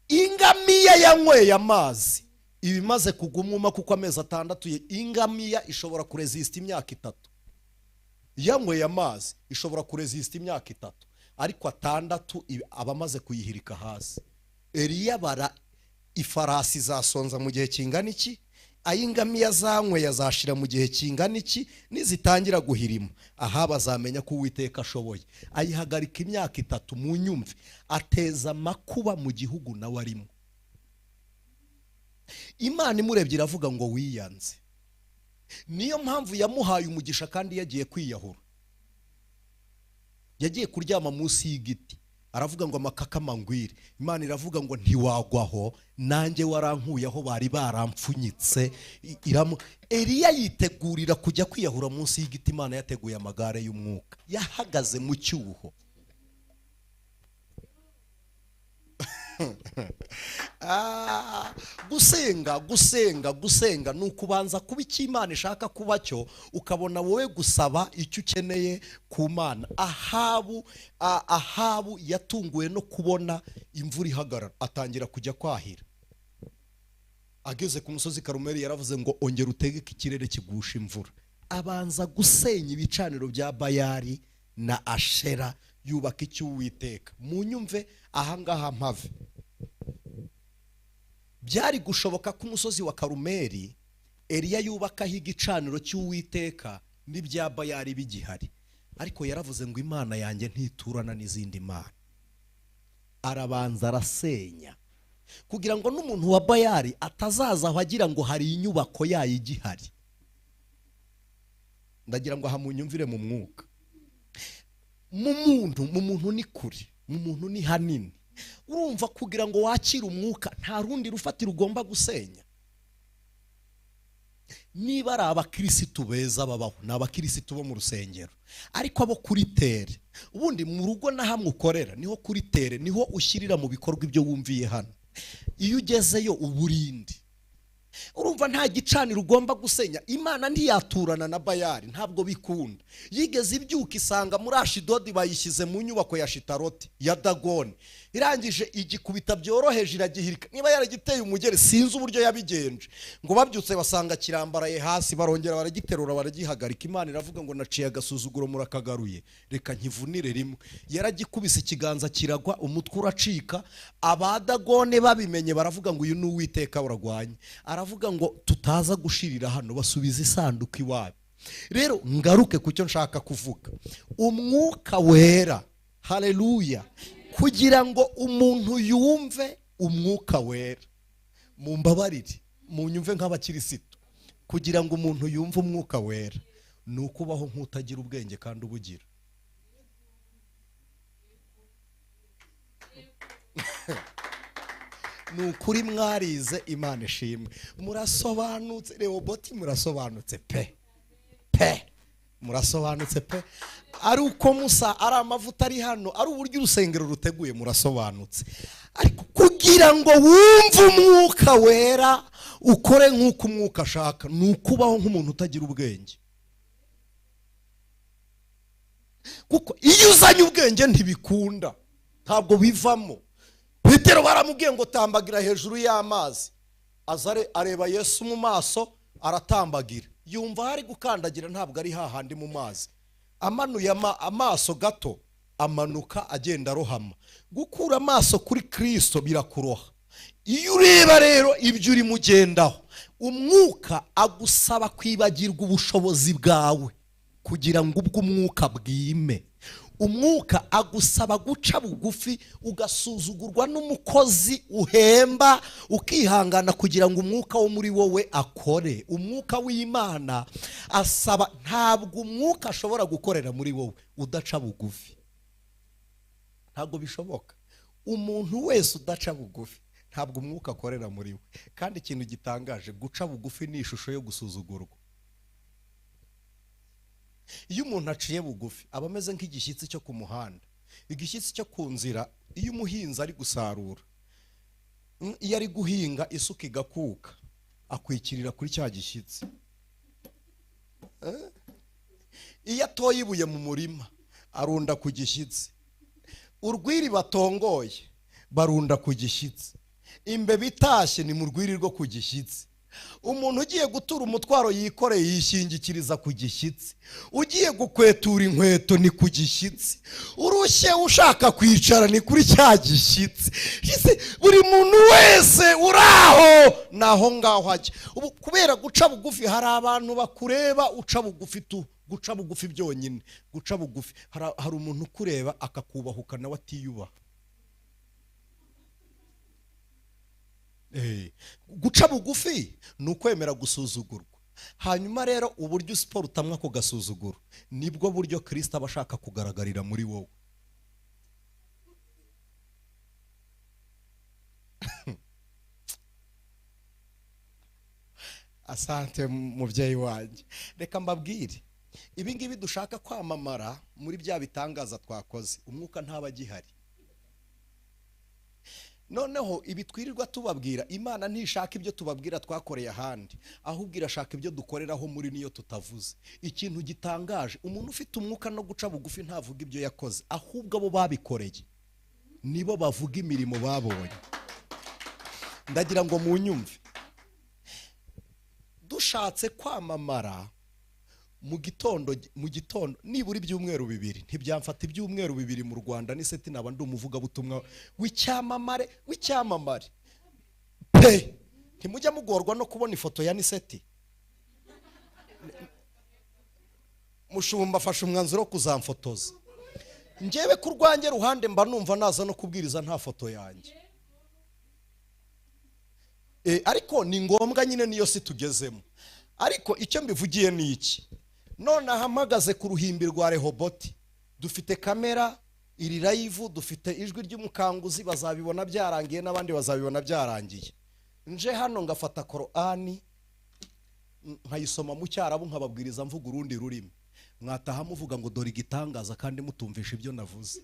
Ingamiya yanyweye amazi ibimaze kugumuma, kuko amezi 6 ingamiya ishobora kuresista imyaka 3. Yanyweye amazi ishobora kuresista imyaka 3, ariko 6 abamaze kuyihirika hasi. Eliya bara ifarasi zasonza mu gihe kingana iki, ayingamiya zanyweye azashira mu gihe kingana iki, nizitangira guhirima aha bazamenya ko Uwiteka ashoboye. Ayihagarika imyaka 3 mu nyumve, ateza makuba mu gihugu nawe arimo. Imana imurebye iravuga ngo wiyanze. Niyo mpamvu yamuhaye umugisha kandi yagiye kwiyahura. Yagiye kuryama munsi y'igiti, aravuga ngo amakakama ngwire. Imana iravuga ngo ntiwagwaho, nanjye warankuye aho bari barampfunyitse. Eliya yitegurira kujya kwiyahura munsi y'igiti. Imana yateguye amagare y'umwuka, yahagaze mu cyuho. Gusenga gusenga gusenga ni ukubanza kuba icyo Imana ishaka kuba cyo, ukabona wowe gusaba icyo ukeneye ku Mana. Ahabu yatunguwe no kubona imvura ihagarara, atangira kujya kwahira. Ageze ku musozi Karumeli yaravuze ngo ongera utegeke ikirere kigusha imvura. Abanza gusenya ibicaniro bya Bayali na Ashera, yubaka icyo Uwiteka. Munyumve ahangaha mpave. Byari gushoboka ko umusozi wa Karumeli Eliya yubakaho igicaniro cy'Uwiteka n'ibya Bayali bigihari, ariko yaravuze ngo Imana yanjye ntiturana n'izindi mana. Arabanza arasenya kugira ngo n'umuntu wa Bayali atazaza aho agira ngo hari inyubako yayo igihari. Ndagira ngo hamunyumvire mu mwuka. Mu muntu ni kure, mu muntu ni hanini. Urumva kugira ngo wakire umwuka nta rundi rufatiro ugomba gusenya. Niba ari abakirisitu beza babaho, ni abakirisitu bo mu rusengero, ariko abo kuri tere, ubundi mu rugo na hamwe ukorera niho kuri tere, niho ushyirira mu bikorwa ibyo wumviye hano. Iyo ugezeyo uburindi, urumva nta gicaniro ugomba gusenya. Imana ntiyaturana na Bayali, ntabwo bikunda. Yigeze ibyuka isanga muri Ashidodi bayishyize mu nyubako ya Shitaroti ya Dagoni, irangije igikubita byoroheje iragihirika. Niba yaragiteye umugeri sinzi uburyo yabigenje, ngo babyutse basanga kirambaraye hasi, barongera baragiterura baragihagarika. Imana iravuga ngo naciye agasuzuguro murakagaruye, reka nkivunire rimwe. Yaragikubise ikiganza kiragwa, umutwe uracika. Abadagone babimenye baravuga ngo uyu ni Uwiteka uragwanye. Aravuga ngo tutaza gushirira hano, basubiza isanduku iwabo. Rero ngaruke ku cyo nshaka kuvuga. Umwuka wera, haleluya, kugira ngo umuntu yumve umwuka wera, mumbabarire munyumve nk'abakirisitu, kugira ngo umuntu yumve umwuka wera ni ukubaho nk'utagira ubwenge kandi ubugira. Ni ukuri mwarize, Imana ishimwe, murasobanutse. Rehoboti murasobanutse pe pe, murasobanutse pe. Ari uko Musa, ari amavuta ari hano, ari uburyo urusengero ruteguye, murasobanutse. Ariko kugira ngo wumve umwuka wera ukore nk'uko umwuka ashaka, ni ukubaho nk'umuntu utagira ubwenge. Kuko iyo uzanye ubwenge ntibikunda, ntabwo bivamo. Petero baramubwiye ngo tambagira hejuru y'amazi, azare areba Yesu mu maso aratambagira, yumva hari gukandagira ntabwo ari hahandi mu mazi. Amanuye amaso gato, amanuka agenda arohama. Gukura amaso kuri Kristo birakuroha. Iyo ureba rero ibyo uri mugendaho, umwuka agusaba kwibagirwa ubushobozi bwawe kugira ngo ubwo umwuka bwime. Umwuka agusaba guca bugufi, ugasuzugurwa n'umukozi uhemba, ukihangana kugira ngo umwuka wo muri wowe akore. Umwuka w'Imana asaba, ntabwo umwuka ashobora gukorera muri wowe udaca bugufi, ntabwo bishoboka. Umuntu wese udaca bugufi ntabwo umwuka akorera muri we. Kandi ikintu gitangaje, guca bugufi ni ishusho yo gusuzugurwa. Iyo umuntu aciye bugufi aba ameze nk'igishyitsi cyo ku muhanda, igishyitsi cyo ku nzira. Iyo umuhinzi ari gusarura, Iyo ari guhinga isuka igakuka, akwikirira kuri cya gishyitsi. Iyo atoye ibuye mu murima, arunda ku gishyitsi. Urwiri batongoye barunda ku gishyitsi. Imbeba itashye ni mu rwiri rwo ku gishyitsi. Umuntu ugiye gutura umutwaro yikoreye yishingikiriza ku gishyitsi. Ugiye gukwetura inkweto ni ku gishyitsi. Urushye ushaka kwicara ni kuri cya gishyitsi. Buri muntu wese uri aho ni aho ngaho ajya. Ubu kubera guca bugufi, hari abantu bakureba uca bugufi tu, guca bugufi byonyine, guca bugufi. Hari umuntu ukureba akakubahuka nawe atiyubaha. Guca bugufi ni ukwemera gusuzugurwa. Hanyuma rero uburyo siporo utamwa ku gasuzuguro nibwo buryo Kristo aba ashaka kugaragarira muri wowe. Asante mubyeyi wanjye. Reka mbabwire, ibi ngibi dushaka kwamamara muri bya bitangaza twakoze, umwuka ntaba agihari. Noneho ibi twirirwa tubabwira, Imana ntishaka ibyo tubabwira twakoreye ahandi, ahubwo irashaka ibyo dukoreraho muri niyo tutavuze. Ikintu gitangaje, umuntu ufite umwuka no guca bugufi ntavuga ibyo yakoze, ahubwo abo babikoreye nibo bavuga imirimo babonye. Ndagira ngo munyumve, dushatse kwamamara mu gitondo nibura ibyumweru bibiri, ntibyamfata ibyumweru bibiri mu Rwanda n'iseti naba ndi umuvugabutumwa w'icyamamare w'icyamamare pe. Ntimujya mugorwa no kubona ifoto ya Niseti. Mushumba afashe umwanzuro wo kuzamfotoza. Njyewe ku rwanjye ruhande mba numva naza no kubwiriza nta foto yanjye. Ariko ni ngombwa nyine niyo si tugezemo. Ariko icyo mbivugiye ni iki: none ahamagaze ku ruhimbi rwa Rehoboti, dufite kamera iri live, dufite ijwi ry'umukanguzi, bazabibona byarangiye n'abandi bazabibona byarangiye. Nje hano ngafata Korani nkayisoma mu Cyarabu, nkababwiriza mvuga urundi rurimi, mwataha muvuga ngo dore igitangaza kandi mutumvisha ibyo navuze.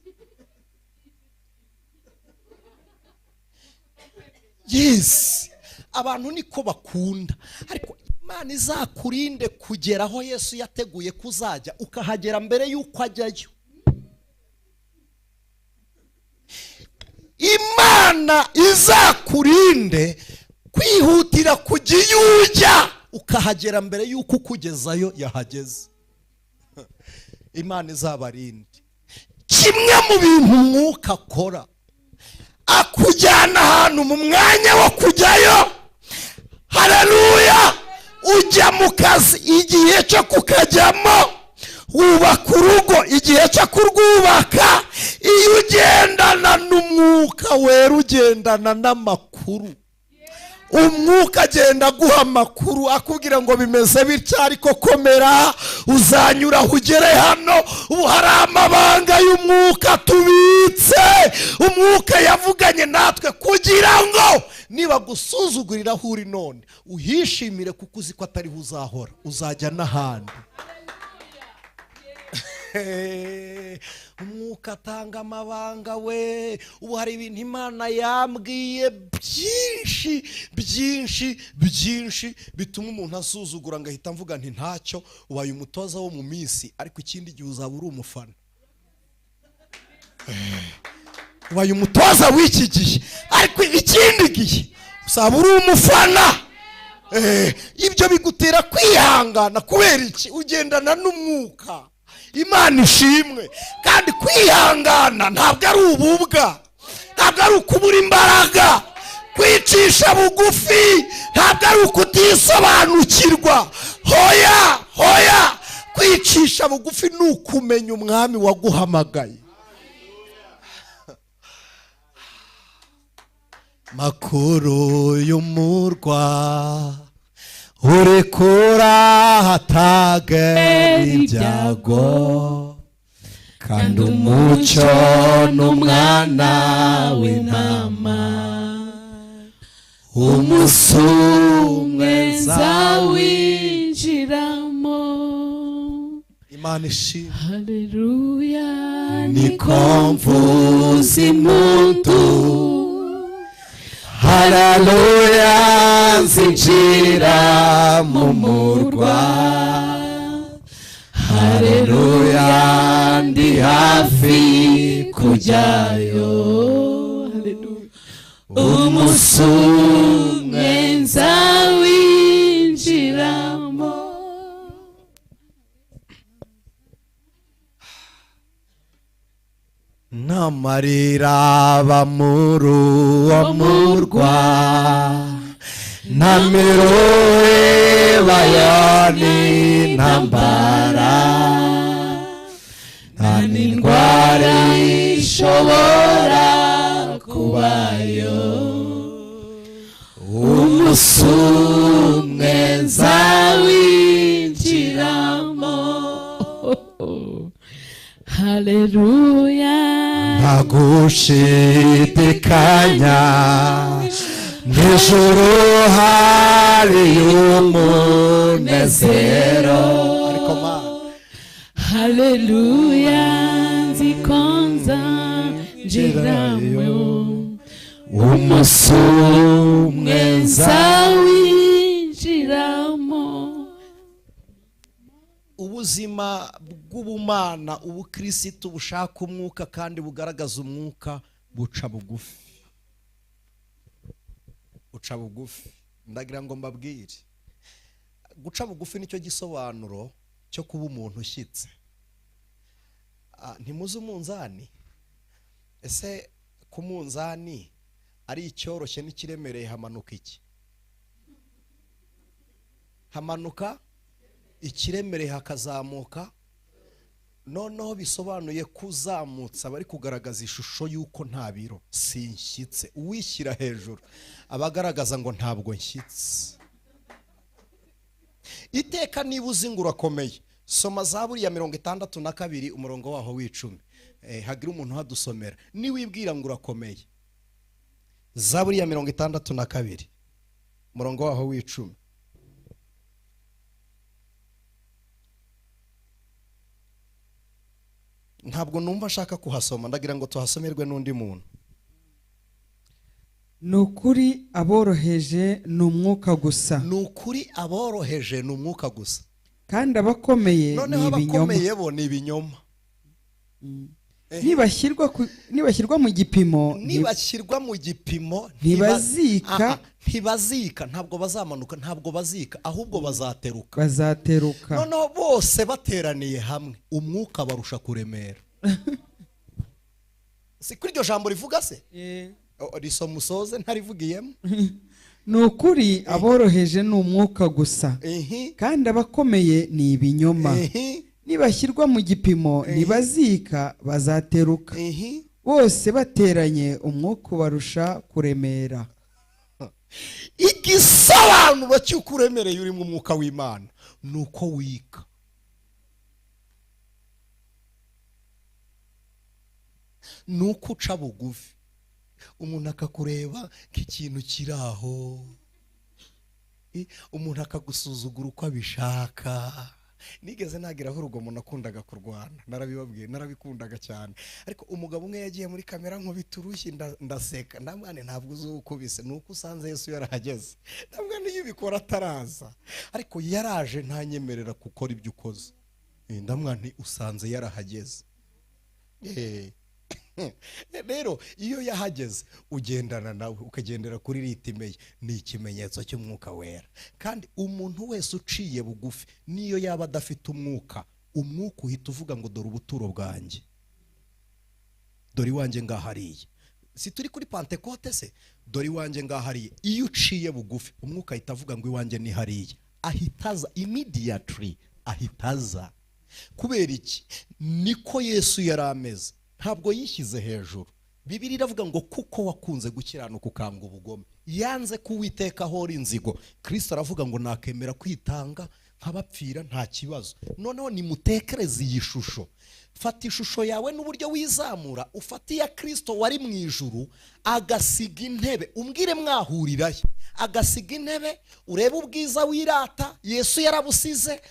Yes, abantu niko bakunda. Ariko Imana izakurinde kugera aho Yesu yateguye kuzajya, ukahagera mbere y'uko ajyayo. Imana izakurinde kwihutira kujya iyo ujya, ukahagera mbere y'uko ukugezayo yahageze. Imana izabarinde. Kimwe mu bintu umwuka akora, akujyana ahantu mu mwanya wo kujyayo. Haleluya! Ujya mu kazi igihe cyo kukajyamo, wubaka urugo igihe cyo kurwubaka. Iyo ugendana n'umwuka wera, ugendana n'amakuru. Umwuka agenda aguha amakuru, akubwira ngo bimeze bitya, ariko komera, uzanyura ugere hano. Ubu hari amabanga y'umwuka tubitse, umwuka yavuganye natwe kugira ngo niba gusuzugurira aho uri none uhishimire, kuko uzi ko atariho uzahora, uzajya n'ahandi. Umwuka atanga amabanga we. Ubu hari ibintu Imana yambwiye byinshi byinshi byinshi bituma umuntu asuzugura, ngahita mvuga nti ntacyo, ubaye umutoza wo mu minsi, ariko ikindi gihe uzaba uri umufana. Ubaye umutoza w'iki gihe, ariko ikindi gihe uzaba uri umufana. Ibyo bigutera kwihangana. Kubera iki? Ugendana n'umwuka. Imana ishimwe. Kandi kwihangana ntabwo ari ububwa, ntabwo ari ukubura imbaraga. Kwicisha bugufi ntabwo ari ukutisobanukirwa. Hoya hoya, kwicisha bugufi ni ukumenya umwami waguhamagaye. Makuru y'umurwa urekura hatagera ibyago, kandi umucyo n'umwana w'intama, umusumwe nzawinjiramo. Imana ishimwe. Haleluya, niko mvuza impundu, Haleluya, nzinjira mu murwa. Haleluya, ndi hafi kujyayo. Umunsi umwe nzawinjiramo. Ntamarira aba muri uwo murwa, nta miruhe n'intambara, nta n'indwara ishobora kubayo. Umunsi umwe nzawinjiramo. Haleluya. Nta gushidikanya, mw'ijuru hari umunezero. Ariko Mana, Haleluya, nzi ko nzanjiramo. Umunsi umwe nzawinjiramo. Ubuzima bw'ubumana, ubukirisitu bushaka umwuka kandi bugaragaza umwuka, buca bugufi, buca bugufi. Ndagira ngo mbabwire, guca bugufi nicyo gisobanuro cyo kuba umuntu ushyitse. Ntimuzi umunzani? Ese ku munzani ari icyoroshye n'ikiremereye hamanuka iki? Hamanuka ikiremereye, hakazamuka. Noneho bisobanuye kuzamutsa bari kugaragaza ishusho y'uko nta biro, sinshyitse. Uwishyira hejuru abagaragaza ngo ntabwo nshyitse. Iteka niba uzi ngo urakomeye, soma Zaburi ya 62 umurongo waho w'10. Hagira umuntu uhadusomera. Niwibwira ngo urakomeye, Zaburi ya 62 umurongo waho w'10. Ntabwo numva nshaka kuhasoma, ndagira ngo tuhasomerwe n'undi muntu. Ni ukuri aboroheje ni umwuka gusa. Ni ukuri aboroheje ni umwuka gusa. Kandi abakomeye Noneho ni ibinyoma. Abakomeye bo ni ibinyoma. Nibashyirwa mu gipimo, nibashyirwa mu gipimo ntibazika. Ntibazika, ntabwo bazamanuka, ntabwo bazika, ahubwo bazateruka. Bazateruka. Noneho bose bateraniye hamwe, umwuka barusha kuremera. Si kuri iryo jambo rivuga se? Risoma usoze ntarivugiyemo. Ni ukuri aboroheje ni umwuka gusa, kandi abakomeye ni ibinyoma. Nibashyirwa mu gipimo ntibazika, bazateruka. Bose bateranye umwuka ubarusha kuremera. Igisobanuro cy'uko uremereye uri mu mwuka w'Imana ni uko wika. Ni uko uca bugufi, umuntu akakureba nk'ikintu kiri aho, umuntu akagusuzugura uko abishaka. Nigeze nageraho urugomo nakundaga kurwana, narabibabwiye, narabikundaga cyane. Ariko umugabo umwe yagiye muri kamera nkubita urushyi, ndaseka, ndamwana ntabwo uzi ukubise, ni uko usanze Yesu yarahageze. Ndamwana iyo ubikora ataraza, ariko yaraje ntanyemerera gukora ibyo ukoze. Ndamwana usanze yarahageze. Rero iyo yahageze ugendana nawe, ukagendera kuri ritime ye, ni ikimenyetso cy'umwuka wera. Kandi umuntu wese uciye bugufi, niyo yaba adafite umwuka, umwuka uhita uvuga ngo dore ubuturo bwanjye, dore iwanjye ngahariye. Si turi kuri Pantekote se? Dore iwanjye ngahariye. Iyo uciye bugufi, umwuka ahita avuga ngo iwanjye ni hariya, ahitaza immediately, ahitaza. Kubera iki? Niko Yesu yari ameze. Ntabwo yishyize hejuru. Bibiliya iravuga ngo kuko wakunze gukiranuka ukanga ubugome, yanze kuwiteka ahora inzigo. Kristo aravuga ngo nakemera kwitanga nkabapfira nta kibazo. Noneho nimutekereze iyi shusho. Fata ishusho yawe n'uburyo wizamura, ufate iya Kristo wari mu ijuru agasiga intebe, umbwire mwahurirahe. Agasiga intebe, urebe ubwiza wirata, Yesu yarabusize,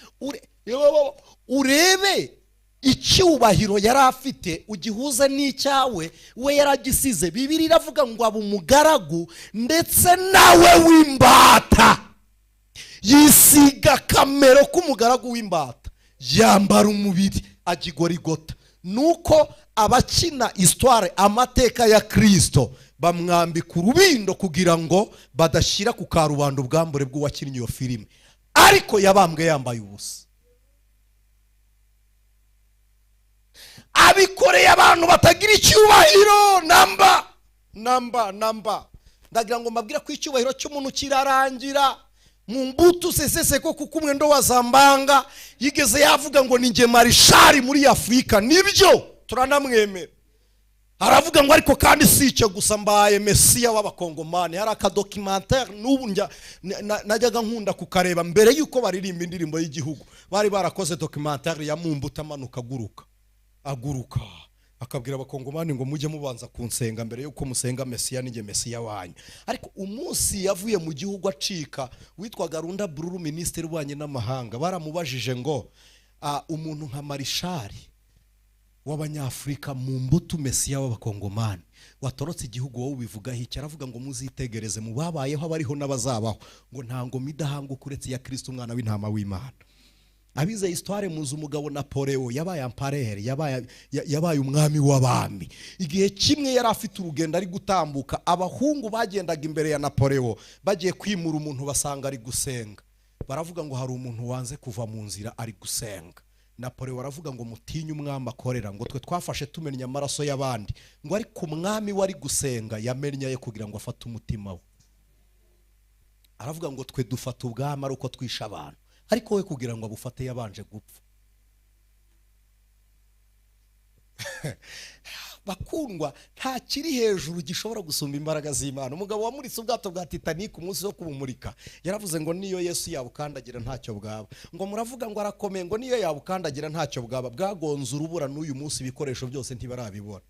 urebe Icyubahiro yari afite ugihuze n'icyawe, we yaragisize. Bibiliya iravuga ngo aba umugaragu ndetse nawe w'imbata, yisiga akamero k'umugaragu w'imbata, yambara umubiri ajya i Gorigota. Nuko abakina histoire, amateka ya Kristo, bamwambika urubindo kugira ngo badashyira ku karubanda ubwambure bw'uwakinnye iyo filime, ariko yabambwe yambaye ubusa. Abikoreye abantu batagira icyubahiro namba namba namba. Ndagira ngo mbabwire ko icyubahiro cy'umuntu kirarangira. Mu mbuto sesese ko kuko umwendo wa Zambanga yigeze yavuga ngo ni nge marishari muri Afurika, nibyo turanamwemera. Aravuga ngo ariko kandi si icyo gusa, mbaye mesiya w'abakongomani. Hari akadocumentaire n'ubu najyaga nkunda kukareba mbere y'uko baririmba indirimbo y'igihugu. Bari barakoze documentaire ya Mumbuta amanuka aguruka aguruka, akabwira abakongomani ngo mujye mubanza kunsenga mbere y'uko musenga mesiya, ninjye mesiya wanyu. Ariko umunsi yavuye mu gihugu acika, witwaga Runda Bururu, minisitiri w'ububanyi n'amahanga, baramubajije ngo umuntu nka marishari w'abanyafurika mu mbuto, mesiya w'abakongomani watorotse igihugu, wowe ubivugaho iki? Aravuga ngo muzitegereze mu babayeho, abariho n'abazabaho, ngo nta ngoma idahanguka uretse iya Kristo umwana w'intama w'Imana. Abize histoire muzi umugabo Napoleon, yabaye empereur, yabaye umwami w'abami. Igihe kimwe yari afite urugendo ari gutambuka, abahungu bagendaga imbere ya Napoleon bagiye kwimura umuntu, basanga ari gusenga. Baravuga ngo hari umuntu wanze kuva mu nzira ari gusenga. Napoleon aravuga ngo mutinye umwami akorera, ngo twe twafashe tumenya amaraso y'abandi, ngo ariko umwami wari gusenga yamennye ye kugira ngo afate umutima we. Aravuga ngo twe dufata ubwami ari uko twisha abantu, ariko we kugira ngo abufate yabanje gupfa. Bakundwa, nta kiri hejuru gishobora gusumba imbaraga z'Imana. Umugabo wamuritse ubwato bwa Titanic umunsi wo kubumurika yaravuze ngo niyo Yesu yabukandagira ntacyo bwaba. Ngo muravuga ngo arakomeye, ngo niyo yabukandagira ntacyo bwaba. Bwagonze urubura, n'uyu munsi ibikoresho byose ntibarabibona.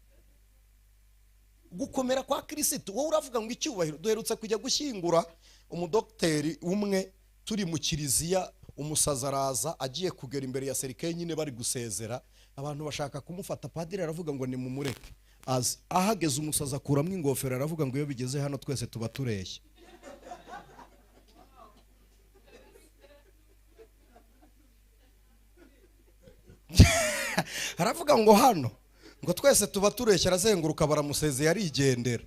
Gukomera kwa Kristo, wowe uravuga ngo icyubahiro. Duherutse kujya gushyingura umudokiteri umwe turi mu kiliziya, umusaza araza agiye kugera imbere ya serikeye nyine bari gusezera, abantu bashaka kumufata. Padiri aravuga ngo nimumureke azi. Ahageze umusaza akuramo ingofero aravuga ngo iyo bigeze hano twese tuba tureshya. Aravuga ngo hano ngo twese tuba tureshya, arazenguruka baramusezeye arigendera.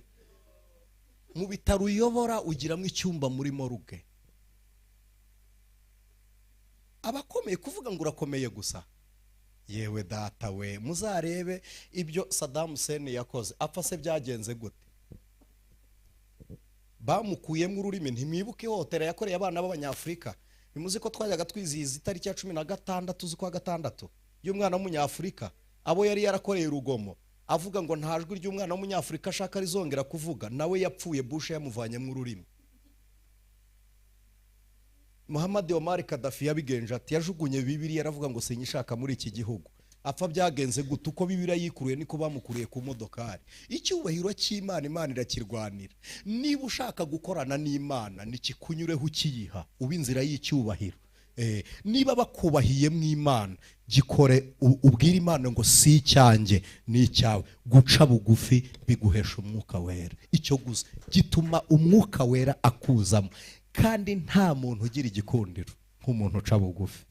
Mu bitaro uyobora ugiramo icyumba muri morgue. Abakomeye kuvuga ngo urakomeye gusa, yewe data we, muzarebe ibyo Saddam Hussein yakoze. Apfa se byagenze gute? Bamukuyemo ururimi. Ntimwibuke ihohotera yakoreye abana b'abanyafurika? Nimuzi ko twajyaga twizihiza itariki ya 16 z'ukwa gatandatu y'umwana w'umunyafurika, abo yari yarakoreye urugomo, avuga ngo nta jwi ry'umwana w'umunyafurika ashaka rizongera kuvuga. Nawe yapfuye Bush yamuvanyemo ururimi. Muhammad Omar Gaddafi yabigenje ati yajugunye Bibiliya aravuga ngo sinyishaka muri iki gihugu. Apfa byagenze gute? Uko Bibiliya yikuruye niko bamukuriye ku modokari. Icyubahiro cy'Imana, Imana irakirwanira. Niba ushaka gukorana n'Imana, nikikunyureho ukiyiha, uba inzira y'icyubahiro. Niba bakubahiye mu Imana, gikore, ubwire Imana ngo si icyanjye ni icyawe. Guca bugufi biguhesha umwuka wera. Icyo gusa gituma umwuka wera akuzamo. Kandi nta muntu ugira igikundiro nk'umuntu uca bugufi.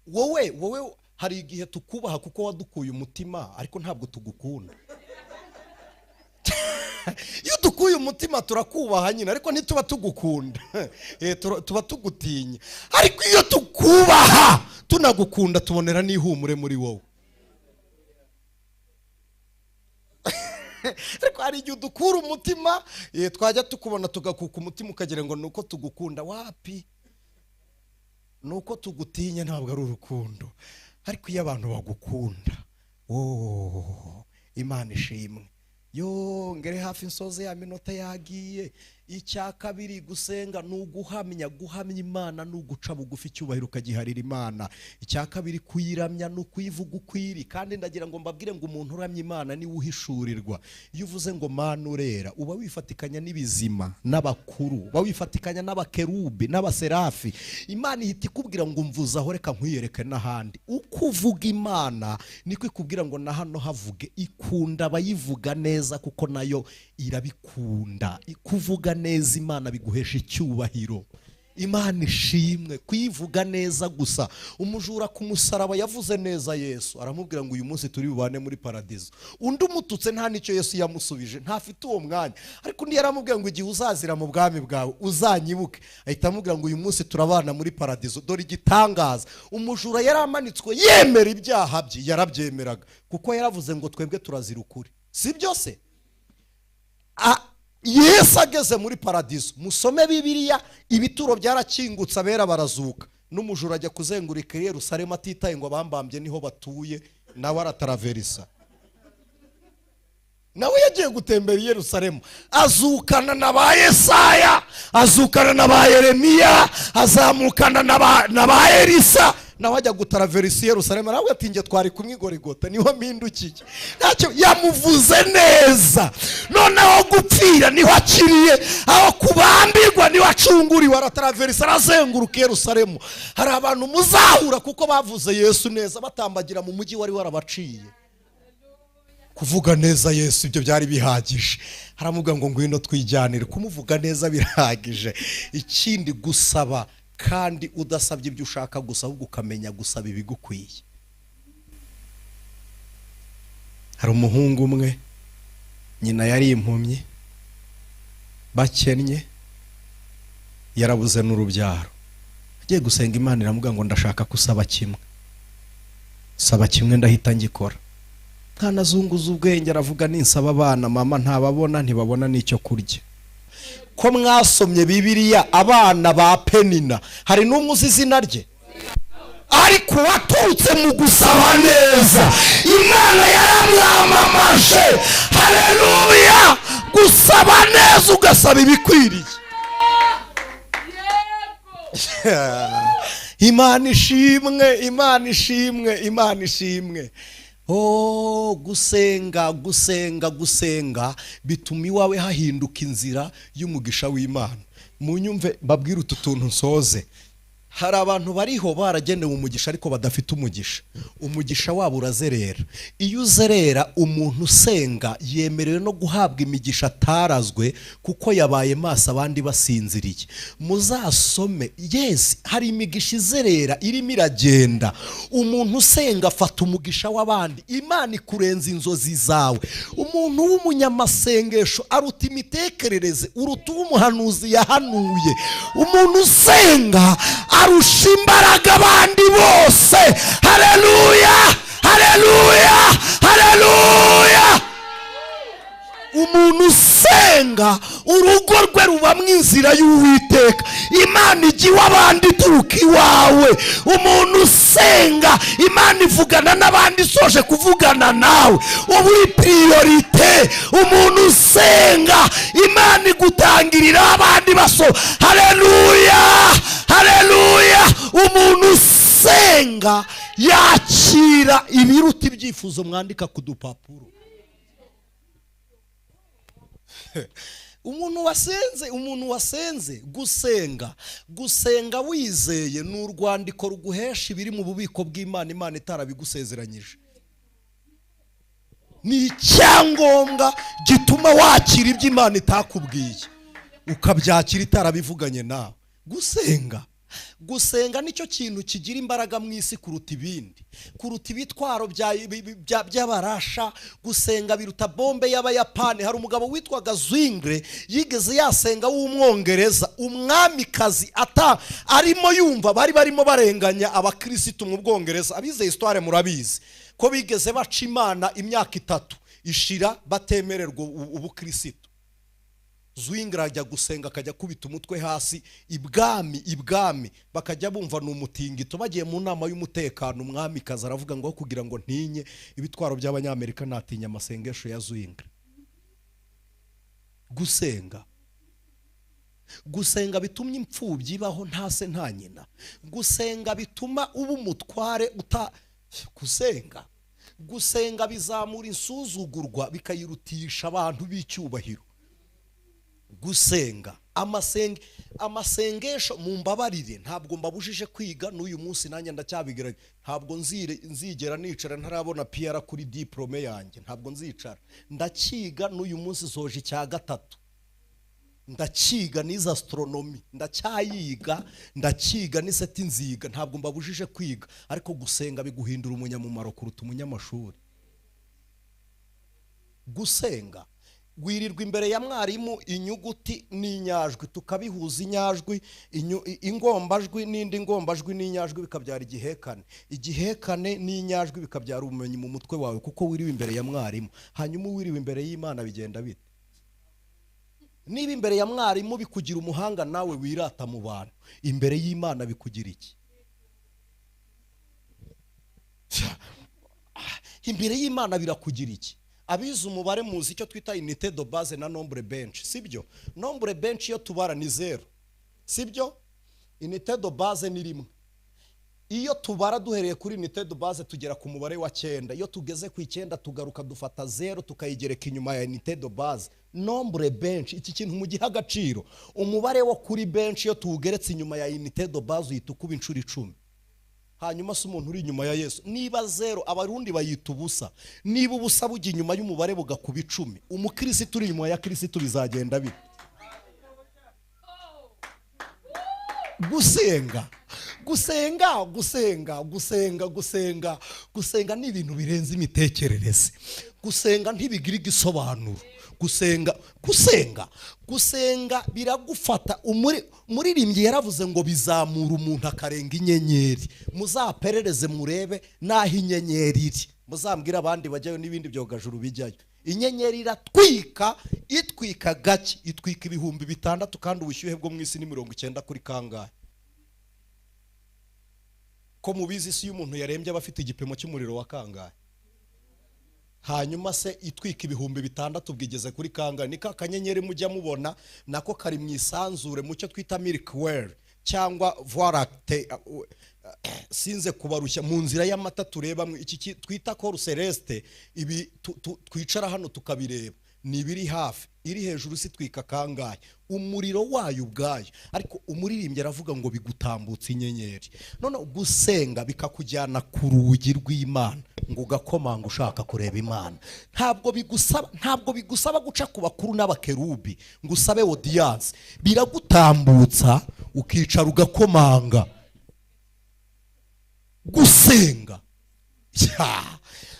Wowe hari igihe tukubaha kuko wadukuye umutima, ariko ntabwo tugukunda. Iyo dukuye umutima turakubaha nyine, ariko ntituba tugukunda, tuba tugutinya. Ariko iyo tukubaha tunagukunda, tubonera n'ihumure muri wowe. Ariko hari igihe udukura umutima, twajya tukubona tugakuka umutima ukagira ngo nuko tugukunda. Wapi, nuko tugutinya, ntabwo ari urukundo. Ariko iyo abantu bagukunda, oh, Imana ishimwe. Yo ngere hafi nsoze ya minota yagiye. Icya kabiri, gusenga ni uguhamya. Guhamya Imana ni uguca bugufi, icyubahiro ukagiharira Imana. Icya kabiri, kuyiramya ni ukuyivuga ukwiri. Kandi ndagira ngo mbabwire ngo umuntu uramya Imana niwe uhishurirwa. Iyo uvuze ngo Mana urera, uba wifatikanya n'ibizima n'abakuru, uba wifatikanya n'abakerubi n'abaserafi. Imana ihita ikubwira ngo mvuze aho, reka nkwiyereke n'ahandi. Uko uvuga Imana niko ikubwira ngo na hano havuge. Ikunda abayivuga neza kuko nayo irabikunda. Kuvuga neza Imana biguhesha icyubahiro. Imana ishimwe. Kuyivuga neza gusa. Umujura ku musaraba yavuze neza Yesu, aramubwira ngo uyu munsi turi bubane muri paradizo. Undi umututse nta nicyo Yesu yamusubije, ntafite uwo mwanya. Ariko undi yaramubwira ngo igihe uzazira mu bwami bwawe uzanyibuke, ahita amubwira ngo uyu munsi turabana muri paradizo. Dore igitangaza, umujura yaramanitswe yemera ibyaha bye, yarabyemeraga kuko yaravuze ngo twebwe turazira ukuri, si byo se? Yesu ageze muri paradizo, musome Bibiliya, ibituro byarakingutse, abera barazuka. N'umujura ajya kuzengurika i Yerusalemu atitaye ngo abambambye niho batuye, nawe arataraverisa. Nawe yagiye gutembera i Yerusalemu, azukana na ba Yesaya, azukana na ba Yeremiya, azamukana na ba Elisa. Nawe ajya gutaraverisa i Yerusalemu, aravuga ati njye twari kumwe i Gorigota, niho mpindukiye. Ntacyo yamuvuze neza. Noneho gupfira niho akiriye, aho kubambirwa niho acunguriwe. Arataraverisa, arazenguruka i Yerusalemu. Hari abantu muzahura kuko bavuze Yesu neza, batambagira mu mujyi wari warabaciye. Kuvuga neza Yesu ibyo byari bihagije. Haramuga ngo ngwino twijyanire. Kumuvuga neza birahagije. Ikindi, gusaba kandi udasabye ibyo ushaka gusa, ahubwo ukamenya gusaba ibigukwiye. Hari umuhungu umwe, nyina yari impumyi, bakennye, yarabuze n'urubyaro. Agiye gusenga Imana iramubwira ngo ndashaka kusaba kimwe, saba kimwe ndahita ngikora. Ntanazunguza ubwenge, aravuga ninsaba abana mama ntababona, ntibabona n'icyo kurya. Ko mwasomye Bibiliya, abana ba Penina hari n'umwe uzi izina rye? Ariko waturutse mu gusaba neza, Imana yaramwamamaje. Haleluya! Gusaba neza ugasaba ibikwiriye. Imana ishimwe, Imana ishimwe, Imana ishimwe. Oh, gusenga, gusenga, gusenga bituma iwawe hahinduka inzira y'umugisha w'Imana. Munyumve mbabwire utu tuntu nsoze. Hari abantu bariho baragenewe umugisha ariko badafite umugisha. Umugisha wabo urazerera. Iyo uzerera, umuntu usenga yemerewe no guhabwa imigisha atarazwe kuko yabaye maso abandi basinziriye. Muzasome, yes, hari imigisha izerera irimo iragenda. Umuntu usenga afata umugisha w'abandi. Imana ikurenza inzozi zawe. Umuntu w'umunyamasengesho aruta imitekerereze, uruta uw'umuhanuzi yahanuye. Umuntu usenga arusha imbaraga abandi bose. Haleluya, haleluya, haleluya. Umuntu usenga urugo rwe rubamwo inzira y'Uwiteka. Imana ijya iw'abandi ituruka iwawe. Umuntu usenga Imana ivugana n'abandi isoje kuvugana nawe, uba uri priorite. Umuntu usenga Imana igutangirira abandi baso. Haleluya, haleluya. Umuntu usenga yakira ibiruta ibyifuzo mwandika ku dupapuro. Umuntu wasenze, umuntu wasenze, gusenga, gusenga wizeye ni urwandiko ruguhesha ibiri mu bubiko bw'Imana, Imana itarabigusezeranyije. Ni icyangombwa gituma wakira ibyo Imana itakubwiye, ukabyakira itarabivuganye nawe. Gusenga, gusenga nicyo kintu kigira imbaraga mu isi kuruta ibindi, kuruta ibitwaro by'abarasha. Gusenga biruta bombe y'abayapani. Hari umugabo witwaga Zwingli yigeze yasenga w'umwongereza, umwamikazi ata arimo yumva bari barimo barenganya abakirisitu mu Bwongereza. Abize histoire murabizi ko bigeze baca Imana imyaka 3 ishira batemererwa ubukirisitu. Zwingli ajya gusenga akajya kubita umutwe hasi ibwami, bakajya bumva ni umutingito. Bagiye mu nama y'umutekano, umwami kaza aravuga ngo kugira ngo ntinye ibitwaro by'abanyamerika natinya amasengesho ya Zwingli. Gusenga, Gusenga bitumye imfubyi ibaho nta se nta nyina. Gusenga bituma uba umutware uta gusenga. Gusenga bizamura insuzugurwa bikayirutisha abantu b'icyubahiro. Gusenga amasengesho, mumbabarire, ntabwo mbabujije kwiga, n'uyu munsi nanjye ndacyabigeranye. Ntabwo nzigera nicara ntarabona PR kuri diplôme yanjye, ntabwo nzicara. Ndakiga n'uyu munsi, soje icya gatatu, ndakiga n'iza astronomy ndacyayiga, ndakiga n'iseti nziga. Ntabwo mbabujije kwiga, ariko gusenga biguhindura umunyamumaro kuruta umunyamashuri. Gusenga, wirirwa imbere ya mwarimu, inyuguti n'inyajwi tukabihuza, inyajwi, ingombajwi n'indi ngombajwi n'inyajwi bikabyara igihekane, igihekane n'inyajwi bikabyara ubumenyi mu mutwe wawe, kuko wiriwe imbere ya mwarimu. Hanyuma wiriwe imbere y'Imana bigenda bite? Niba imbere ya mwarimu bikugira umuhanga nawe wirata mu bantu, imbere y'Imana bikugira iki? Imbere y'Imana birakugira iki? Abize umubare muzi icyo twita unité de base na nombre benshi, sibyo? Nombre benshi iyo tubara ni 0, sibyo? Unité de base ni 1. Iyo tubara duhereye kuri unité de base tugera ku mubare wa 9. Iyo tugeze ku 9 tugaruka dufata 0 tukayigereka inyuma ya unité de base. Nombre benshi, iki kintu mugiha agaciro. Umubare wo kuri benshi iyo tuwugeretse inyuma ya unité de base uhita ukuba inshuro 10. Hanyuma se umuntu uri inyuma ya Yesu, niba 0 abarundi bayita ubusa, niba ubusa bujya inyuma y'umubare bugakuba 10, umukirisitu uri inyuma ya Kirisitu bizagenda bite? Gusenga, gusenga, gusenga, gusenga, gusenga, gusenga ni ibintu birenze imitekerereze. Gusenga ntibigira igisobanuro. Gusenga, gusenga, gusenga biragufata. Umuririmbyi yaravuze ngo bizamura umuntu akarenga inyenyeri. Muzaperereze murebe naho inyenyeri iri, muzambwira abandi bajyayo n'ibindi byogajuru bijyayo. Inyenyeri iratwika, itwika gake, itwika 6000, kandi ubushyuhe bwo mu isi ni 90 kuri kangahe? Ko mubizi isi y'umuntu yarembye aba afite igipimo cy'umuriro wa kangahe? Hanyuma se itwika 6000 bwigeze kuri kangahe? Ni ka kanyenyeri mujya mubona nako kari mu isanzure mu cyo twita Milky Way cyangwa Voie Lactée, sinze kubarushya, mu nzira y'amata tureba iki twita corps celeste. Ibi twicara hano tukabireba ni ibiri hafi, iri hejuru si twika kangahe? Umuriro wayo ubwayo. Ariko umuririmbyi aravuga ngo bigutambutsa inyenyeri. None gusenga bikakujyana ku rugi rw'Imana, ngo ugakomanga ushaka kureba Imana. Ntabwo bigusaba guca ku bakuru n'abakerubi ngo usabe audience, biragutambutsa ukicara ugakomanga. Gusenga,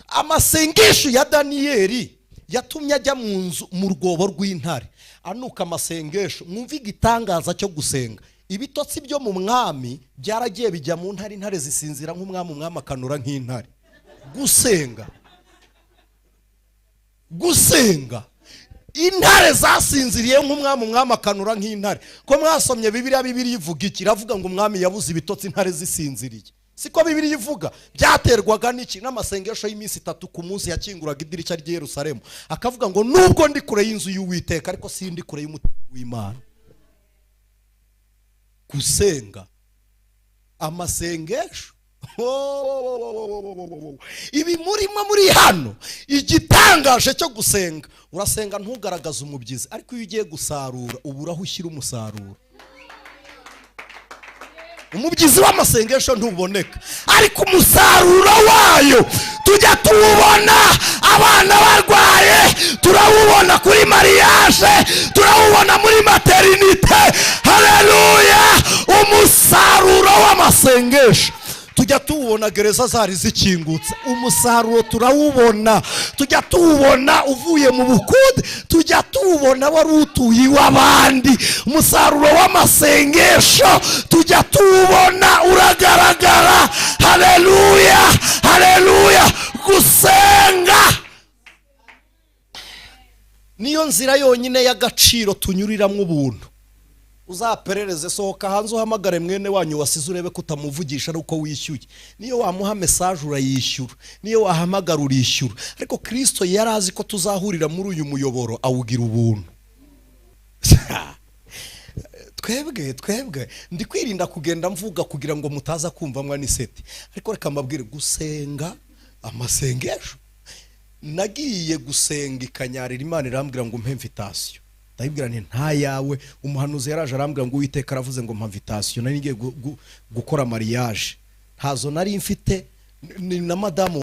amasengesho ya Daniyeli yatumye ajya mu nzu mu rwobo rw'intare, anuka amasengesho. Mwumve igitangaza cyo gusenga. Ibitotsi byo mu mwami byaragiye bijya mu ntare, intare zisinzira nk'umwami, umwami akanura nk'intare. Gusenga, gusenga, intare zasinziriye nk'umwami, umwami akanura nk'intare. Ko mwasomye Bibiliya, Bibiliya ivuga iki? Iravuga ngo umwami yabuze ibitotsi intare zisinziriye. Siko Bibiliya ivuga? Byaterwaga n'iki? N'amasengesho y'iminsi 3 ku munsi yakinguraga idirishya ry'i Yerusalemu, akavuga ngo nubwo ndi kure y'inzu y'Uwiteka ariko sindi kure y'umutima w'Imana. Gusenga, amasengesho. Ibi murimo muri hano, igitangaje cyo gusenga, urasenga ntugaragaze umubyizi, ariko iyo ugiye gusarura ubura aho ushyira umusaruro. Umubyizi w'amasengesho ntuboneka, ariko umusaruro wayo tujya tuwubona. Abana barwaye turawubona kuri mariage, turawubona muri maternité. Haleluya! Umusaruro w'amasengesho tujya tuwubona. Gereza zari zikingutse, umusaruro turawubona. Tujya tuwubona uvuye mu bukude, tujya tuwubona wari utuye iw'abandi. Umusaruro w'amasengesho tujya tuwubona, uragaragara. Haleluya, haleluya! Gusenga niyo nzira yonyine y'agaciro tunyuriramo ubuntu. Uzaperereze, sohoka hanze uhamagare mwene wanyu wasize, urebe ko utamuvugisha ari uko wishyuye. Niyo wamuha message urayishyura, niyo wahamagara urishyura. Ariko Kristo yari azi ko tuzahurira muri uyu muyoboro, awugira ubuntu. Twebwe ndi kwirinda kugenda mvuga kugira ngo mutaza kumva mwa niseti, ariko reka mbabwire gusenga amasengesho. Nagiye gusenga ikanyarira, Imana irambwira ngo umpe invitation. Ndayibwira nti nta yawe. Umuhanuzi yaraje arambwira ngo Uwiteka aravuze ngo mpa invitation. Nari ngiye gukora mariage, ntazo nari mfite, ni na madamu.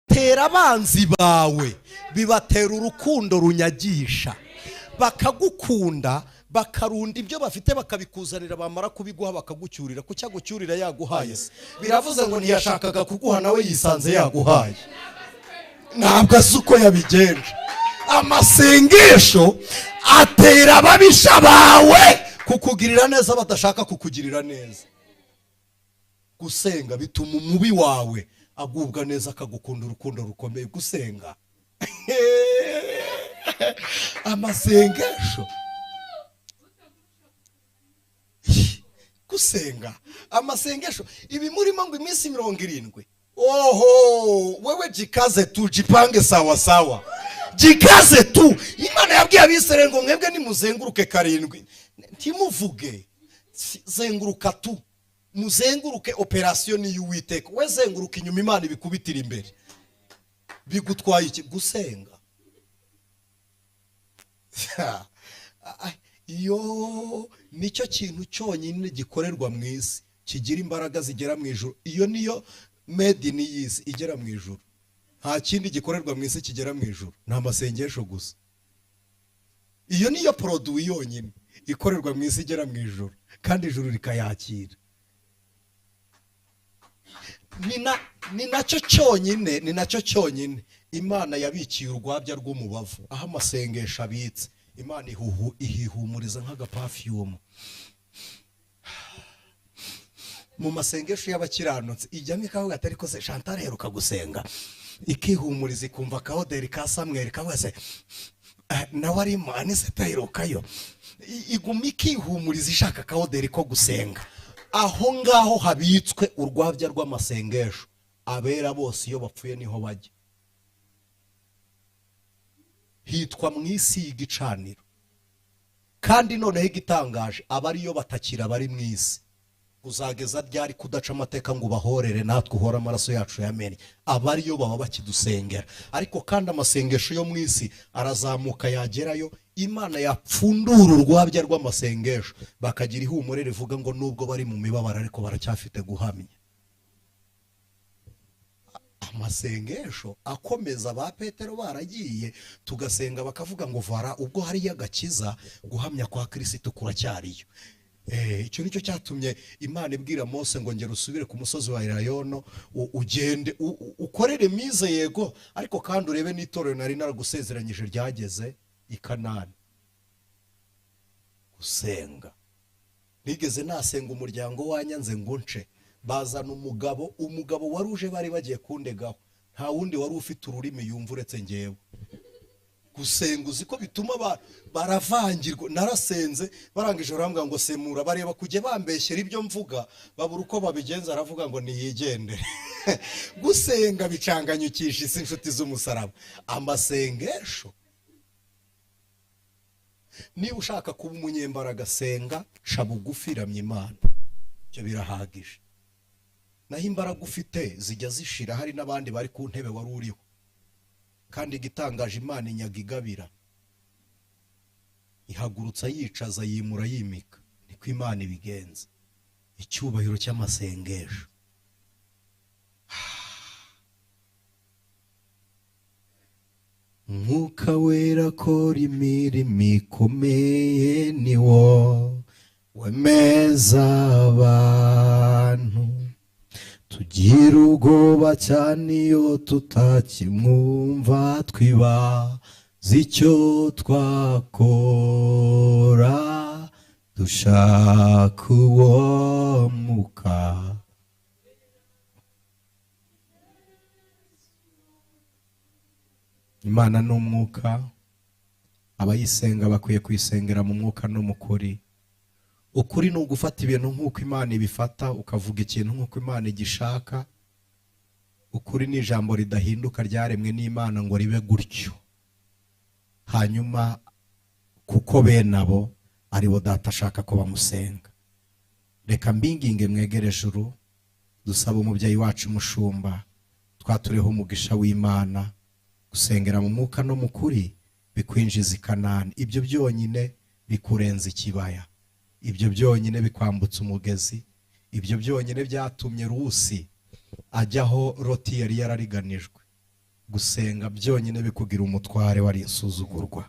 Tera abanzi bawe bibatera urukundo runyagisha, bakagukunda, bakarunda ibyo bafite bakabikuzanira, bamara kubiguha bakagucyurira. Kuki agucyurira yaguhaye se? Biravuze ngo ntiyashakaga kuguha, nawe yisanze yaguhaye, ntabwo azi uko yabigenje. Amasengesho atera ababisha bawe kukugirira neza badashaka kukugirira neza. Gusenga bituma umubi wawe agubwa neza, akagukunda urukundo rukomeye. Gusenga amasengesho, gusenga amasengesho, ibi murimo ngo iminsi 70. Oho, wewe jikaze tu, jipange sawa sawa, jikaze tu. Imana yabwiye Abisirayeli ngo mwebwe nimuzenguruke 7, ntimuvuge, zenguruka tu, muzenguruke. Operation ni y'Uwiteka, we zenguruka inyuma, Imana ibikubitira imbere. Bigutwaye iki gusenga? Iyo nicyo kintu cyonyine gikorerwa mu isi kigira imbaraga zigera mu ijuru. Iyo niyo made in y'isi igera mu ijuru. Nta kindi gikorerwa mu isi kigera mu ijuru, ni amasengesho gusa. Iyo niyo produit yonyine ikorerwa mu isi igera mu ijuru, kandi ijuru rikayakira. Ni nacyo cyonyine, ni nacyo cyonyine Imana yabikiye urwabya rw'umubavu, aho amasengesho abitse. Imana ihihumuriza nk'agapafiyumu mu masengesho y'abakiranutsi. Ijyamo ikavuga ati ariko se Chantal aheruka gusenga, ikihumuriza, ikumva akahoderi ka Samuel kavuga se nawe arimo Aniseta aherukayo, iguma ikihumuriza ishaka akahoderi ko gusenga. Aho ngaho habitswe urwabya rw'amasengesho. Abera bose iyo bapfuye niho bajya, hitwa mu isi y'igicaniro. Kandi noneho igitangaje, abariyo batakira bari mu isi. Uzageza ryari kudaca amateka ngo ubahorere, natwe uhora amaraso yacu yamennye? Abariyo baba bakidusengera. Ariko kandi amasengesho yo mu isi arazamuka, yagerayo Imana yapfundura urwabya rw'amasengesho, bakagira ihumure rivuga ngo nubwo bari mu mibabaro ariko baracyafite guhamya. Amasengesho akomeza ba Petero baragiye, tugasenga bakavuga ngo vara ubwo hariyo agakiza, guhamya kwa Kristo kuracyariyo. Icyo nicyo cyatumye Imana ibwira Mose ngo ngera usubire ku musozi wa Elayono, ugende ukorere mize, yego, ariko kandi urebe n'itorero nari naragusezeranyije ryageze i Kanani. Gusenga, nigeze nasenga umuryango wanyanze ngo nce, bazana umugabo waruje bari bagiye kundegaho, nta wundi wari ufite ururimi yumva uretse ngewe. Gusenga uzi ko bituma baravangirwa. Narasenze barangije barambwira ngo semura, bareba kujya bambeshyera ibyo mvuga, babura uko babigenza, aravuga ngo niyigendere. Gusenga bicanganyukisha isi, inshuti z'umusaraba. Amasengesho, niba ushaka kuba umunyembaraga, senga, ca bugufi, ramya Imana, ibyo birahagije. Naho imbaraga ufite zijya zishira, hari n'abandi bari ku ntebe wari uriho. Kandi igitangaje, Imana inyaga igabira, ihagurutsa yicaza, yimura yimika. Niko Imana ibigenza. Icyubahiro cy'amasengesho. Mwuka wera akora imirimo ikomeye, ni wo wemeza abantu. Tugira ubwoba cyane iyo tutakimwumva, twibaza icyo twakora, dushaka uwo mwuka. Imana ni umwuka, abayisenga bakwiye kuyisengera mu mwuka no mu kuri. Ukuri ni ugufata ibintu nk'uko Imana ibifata, ukavuga ikintu nk'uko Imana igishaka. Ukuri ni ijambo ridahinduka ryaremwe n'Imana ngo ribe gutyo. Hanyuma Kuko bene abo aribo Data ashaka ko bamusenga. Reka mbinginge mwegere ejuru, dusaba umubyeyi wacu umushumba twatureho umugisha w'Imana. Gusengera mu mwuka no mu kuri bikwinjiza i Kanani. Ibyo byonyine bikurenza ikibaya, ibyo byonyine bikwambutsa umugezi, ibyo byonyine byatumye Rusi ajyaho Loti yari yarariganijwe. Gusenga byonyine bikugira umutware wari insuzugurwa.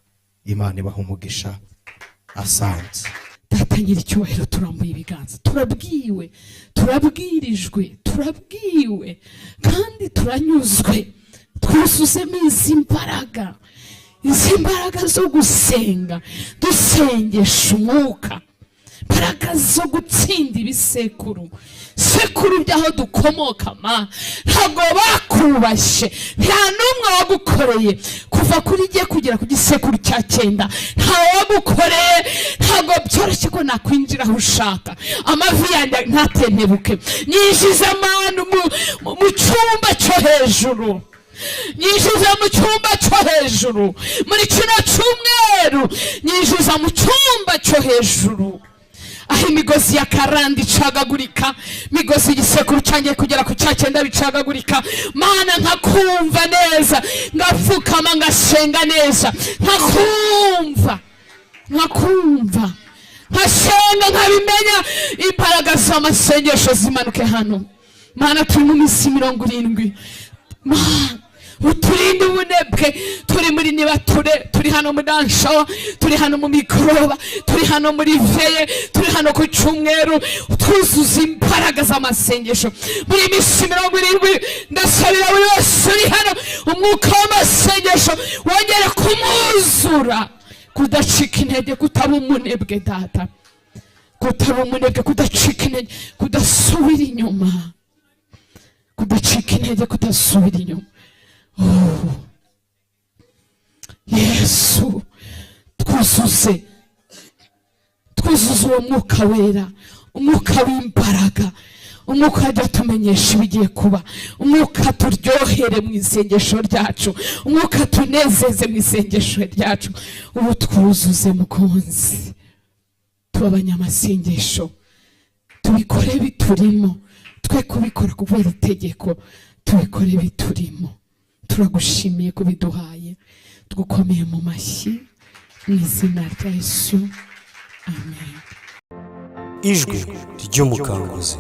Imana ibaha umugisha. Asante. Data nyiricyubahiro, turambuye ibiganza, turabwiwe, turabwirijwe, turabwiwe kandi turanyuzwe. Twuzuzemo izi mbaraga, izi mbaraga zo gusenga dusengesha umwuka, imbaraga zo gutsinda ibisekuru sekuru by'aho dukomoka. Ma ntabwo bakubashye, nta n'umwe wagukoreye kuva kuri igiye kugera ku gisekuru cya 9, nta wagukoreye. Ntabwo byoroshye ko nakwinjira aho ushaka, amavi yanjye ntatentebuke. Nyinjiza amanu mu cyumba cyo hejuru, nyinjiza mu cyumba cyo hejuru muri kino cyumweru, nyinjiza mu cyumba cyo hejuru aho imigozi ya karande icagagurika, imigozi y'igisekuru cyangiye kugera ku cya 9 bicagagurika. Mana, nkakumva neza, ngapfukama ngasenga neza, nkakumva, nkakumva, nkasenga nkabimenya. Imbaraga z'amasengesho zimanuke hano. Mana, turi mu minsi 70. Mana, uturinde ubunebwe. Turi muri nibature, turi hano muri anshawa, turi hano mu mikoroba, turi hano muri veye, turi hano ku cyumweru. Twuzuza imbaraga z'amasengesho muri minsi 70. Ndasabira buri wese uri hano umwuka w'amasengesho wongere kumwuzura, kudacika intege, kutaba umunebwe. Data, kutaba umunebwe, kudacika intege, kudasubira inyuma, kudacika intege, kudasubira inyuma. Oh. Yesu, twuzuze, twuzuze uwo mwuka wera, umwuka w'imbaraga, umwuka wajya tumenyesha ibigiye kuba, umwuka turyohere mu isengesho ryacu, umwuka tunezeze mu isengesho ryacu. Ubu twuzuze, mukunzi, tuba abanyamasengesho, tubikore biturimo, twe kubikora kubera itegeko, tubikore biturimo. Turagushimiye kubiduhaye, tugukomeye mu mashyi mu izina rya Yesu, amen. Ijwi ry'Umukanguzi.